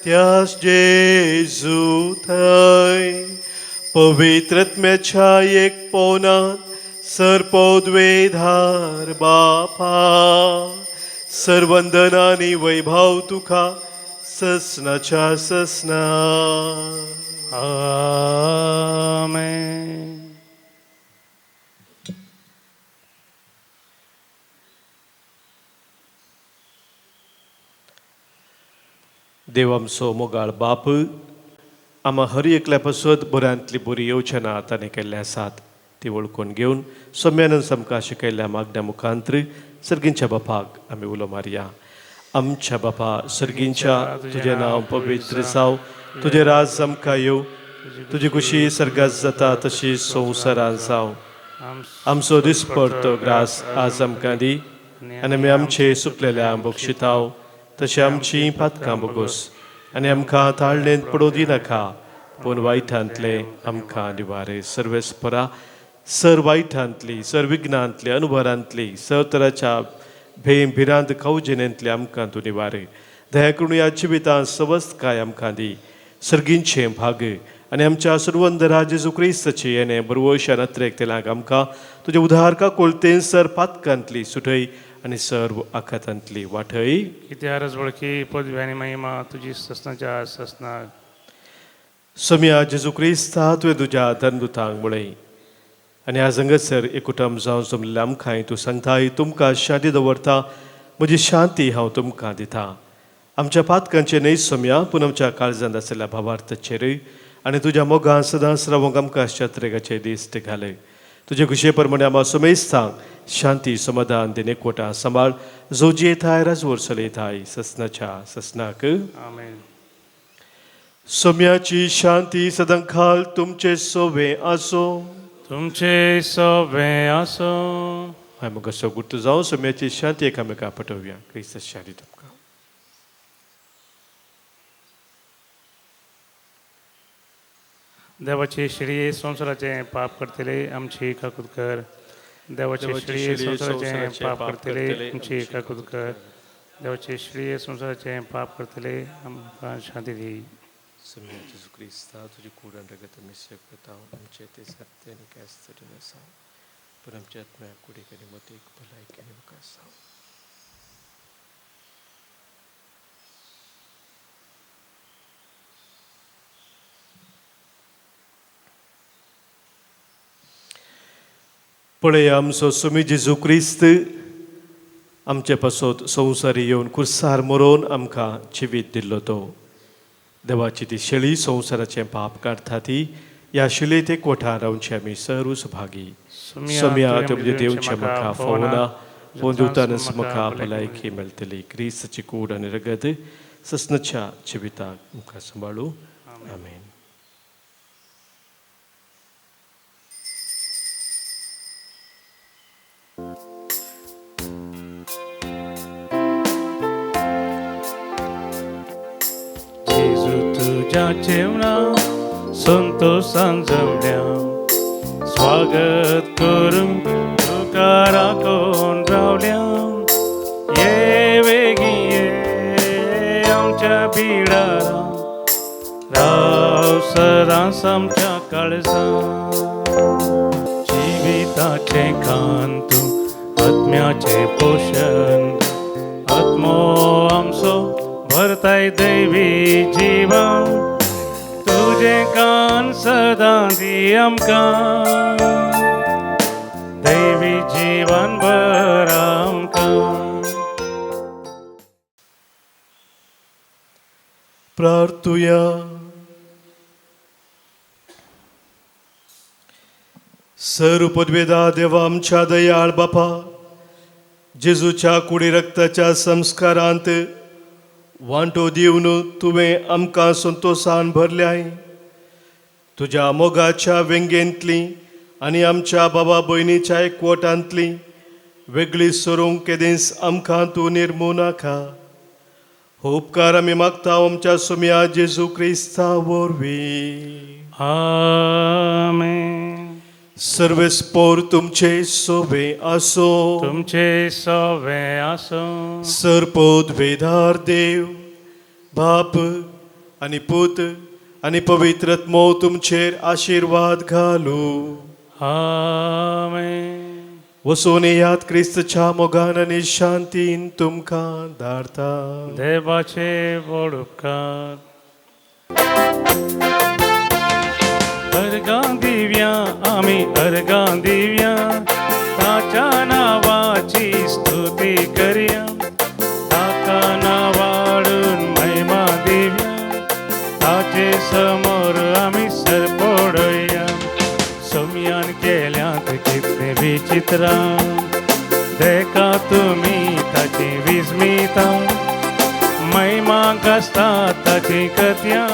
Speaker 1: त्यास जेजू थंय पवित्र आत्म्याच्या एक पोनात सर्पोद्वेधार बापा, सर्वंदनानी वैभव तुका ससनाच्या ससना.
Speaker 3: आमेन.
Speaker 1: देव आमचो मोगाळ बाप, आमा हर एकल्या पासत बऱ्यांतली बरी योजना ताणें केल्ली आसात ती वळखून घेवन सोम्यान आमकां शिकयल्ल्या मागण्या मुखांत्र सर्गींच्या बापाक आमी उलो मारया. आमच्या बापा सर्गींच्या, तुजें नांव पवित्र जावं, तुजें राज आमकां येवं, तुजी खुशी सर्गात जाता तशी संवसारांत जावं. आमचो दिसपडतो ग्रास आज आमकां दी आनी आमी आमचे सुकलेल्या बक्षिताव तशें आमची पातकां बोगोस आनी आमकां ताळणेंत पडोवं दिनाका, पूण वायटांतले आमकां निवारे. सर्वेस्परा सर वायटांतली, सर विघ्नांतली, अनुभरांतली, सर तराच्या भेम भिरांत खावजेनेंतली आमकां तूं निवारे. दया करून ह्या जिवितांत सवस्तकाय आमकां दी, सर्गींचें भाग आनी आमच्या सर्वंदरा जेजू क्रिस्ताचे येणे बरवशान अत्रेक तेलाक आमकां तुज्या उदारका कोलतेन सर पातकांतली सुटय आनी सर्व आखातांतली वाटय.
Speaker 3: इतिहास वळखी पदवी आनी महिमा तुजी ससनाच्या ससना.
Speaker 1: सोम्या जेजू क्रिस्ता, तुवें तुज्या धर्मदूतांक म्हळें आनी आज हांगासर एकूटम जावन जमलेल्या आमकांय तूं सांगताय, तुमकां शांती दवरता, म्हजी शांती हांव तुमकां दिता. आमच्या पातकांचेर न्हय सोम्या, पूण आमच्या काळजांत आशिल्ल्या भावार्थाचेरूय आनी तुज्या मोगान सदांच रावंक आमकां शत्रेगाचे दिश्ट घालय. तुजे खुशये प्रमाणे आमा समेस्तांक शांती समाधान दिने कोटा सांबाळ, जो जियेताय राजवोर चलयताय ससनाच्या ससनाक.
Speaker 3: आमेन.
Speaker 1: सोम्याची शांती सदांकाल तुमचे सोवे आसो.
Speaker 3: तुमचे सोबे आसो.
Speaker 1: हांवें म्हाका सगुर्त जावं. सोम्याची शांती एकामेका पटोवया. क्रिस्त शांती तुमकां.
Speaker 3: देवाची श्री संवसाराचें पाप करतले आमची काकूत कर. देवाची श्री संवसाराचें पाप करतले आमची काकूत कर. देवाची श्री संवसाराचें पाप करतले आमकां शांती दी.
Speaker 1: सोम्या जेजू क्रिस्ता, तुजी कूड आनी रगत आमी स्वीकारता. आमचें तें सत्य आनी कांयच तरी आसा, पूण आमच्या आत्म्या कुडीक आनी मतीक भलायकी आनी विकास जावं. पळय आमचो सुमी जेजू क्रिस्त आमचे पासत संवसारी येवन कुर्सार मरोवन आमकां जिवीत दिल्लो तो. देवाची ती शेळी संवसाराचें पाप काडटा ती ह्या शिले ते कोठार रावचे आमी सर्व सभागी. सोम्या तुमचे देवचे म्हाका फावना, पूण दिवतानच म्हाका भलायकी मेळटली. क्रिस्ताची कूड आनी रगत ससनाच्या जिविताक आमकां सांबाळू. आमेन.
Speaker 3: जेजू तुज्या जेवणा संतोषान जमल्या, स्वागत करूंक तुका राखून रावल्या. ये वेगीं ये आमच्या बिळारा, राव सदांच आमच्या काळजां. जिविताचें खाण तूं, आत्म्याचें पोशण, आत्मो आमचो भरताय दैवी जीवन. तुजें कान सदां दी आमकां, दैवी जीवन भर आमकां.
Speaker 1: प्रार्थुया. सर पदवेदा देवा आमच्या दयाळ बापा, जेजूच्या कुडी रक्ताच्या संस्कारांत वांटो दिवन तुवें आमकां संतोशान भरल्याय. तुज्या मोगाच्या वेंगेंतली आनी आमच्या बाबा भयणीच्या एकवटांतली वेगळी सरूंक केदींच आमकां तूं निर्मू नाका. हो उपकार आमी मागता आमच्या सोम्या जेजू क्रिस्ता वरवीं.
Speaker 3: आमेन.
Speaker 1: सर्वेस्पोर तुमचे सोबे आसो.
Speaker 3: तुमचे सोबे आसो.
Speaker 1: सरपोत वेदार देव बाप आनी पूत आनी पवित्र आत्मो तुमचेर आशिर्वाद घालू.
Speaker 3: आमेन.
Speaker 1: वचून येयात क्रिस्तच्या मोगान आनी शांतीन तुमकां धाडता.
Speaker 3: देवाचे व्हड उपकार. अर्गां दिव्या आमी अर्गां दिव्या, ताच्या नांवाची स्तुती करया. ताका नांवाडून महिमा दिव्या, ताचे समोर आमी सरपडोया. सोम्यान केल्यात कितलें विचित्रां, देखा तुमी ताची विस्मिता. महिमा गाजता ताची कथ्या,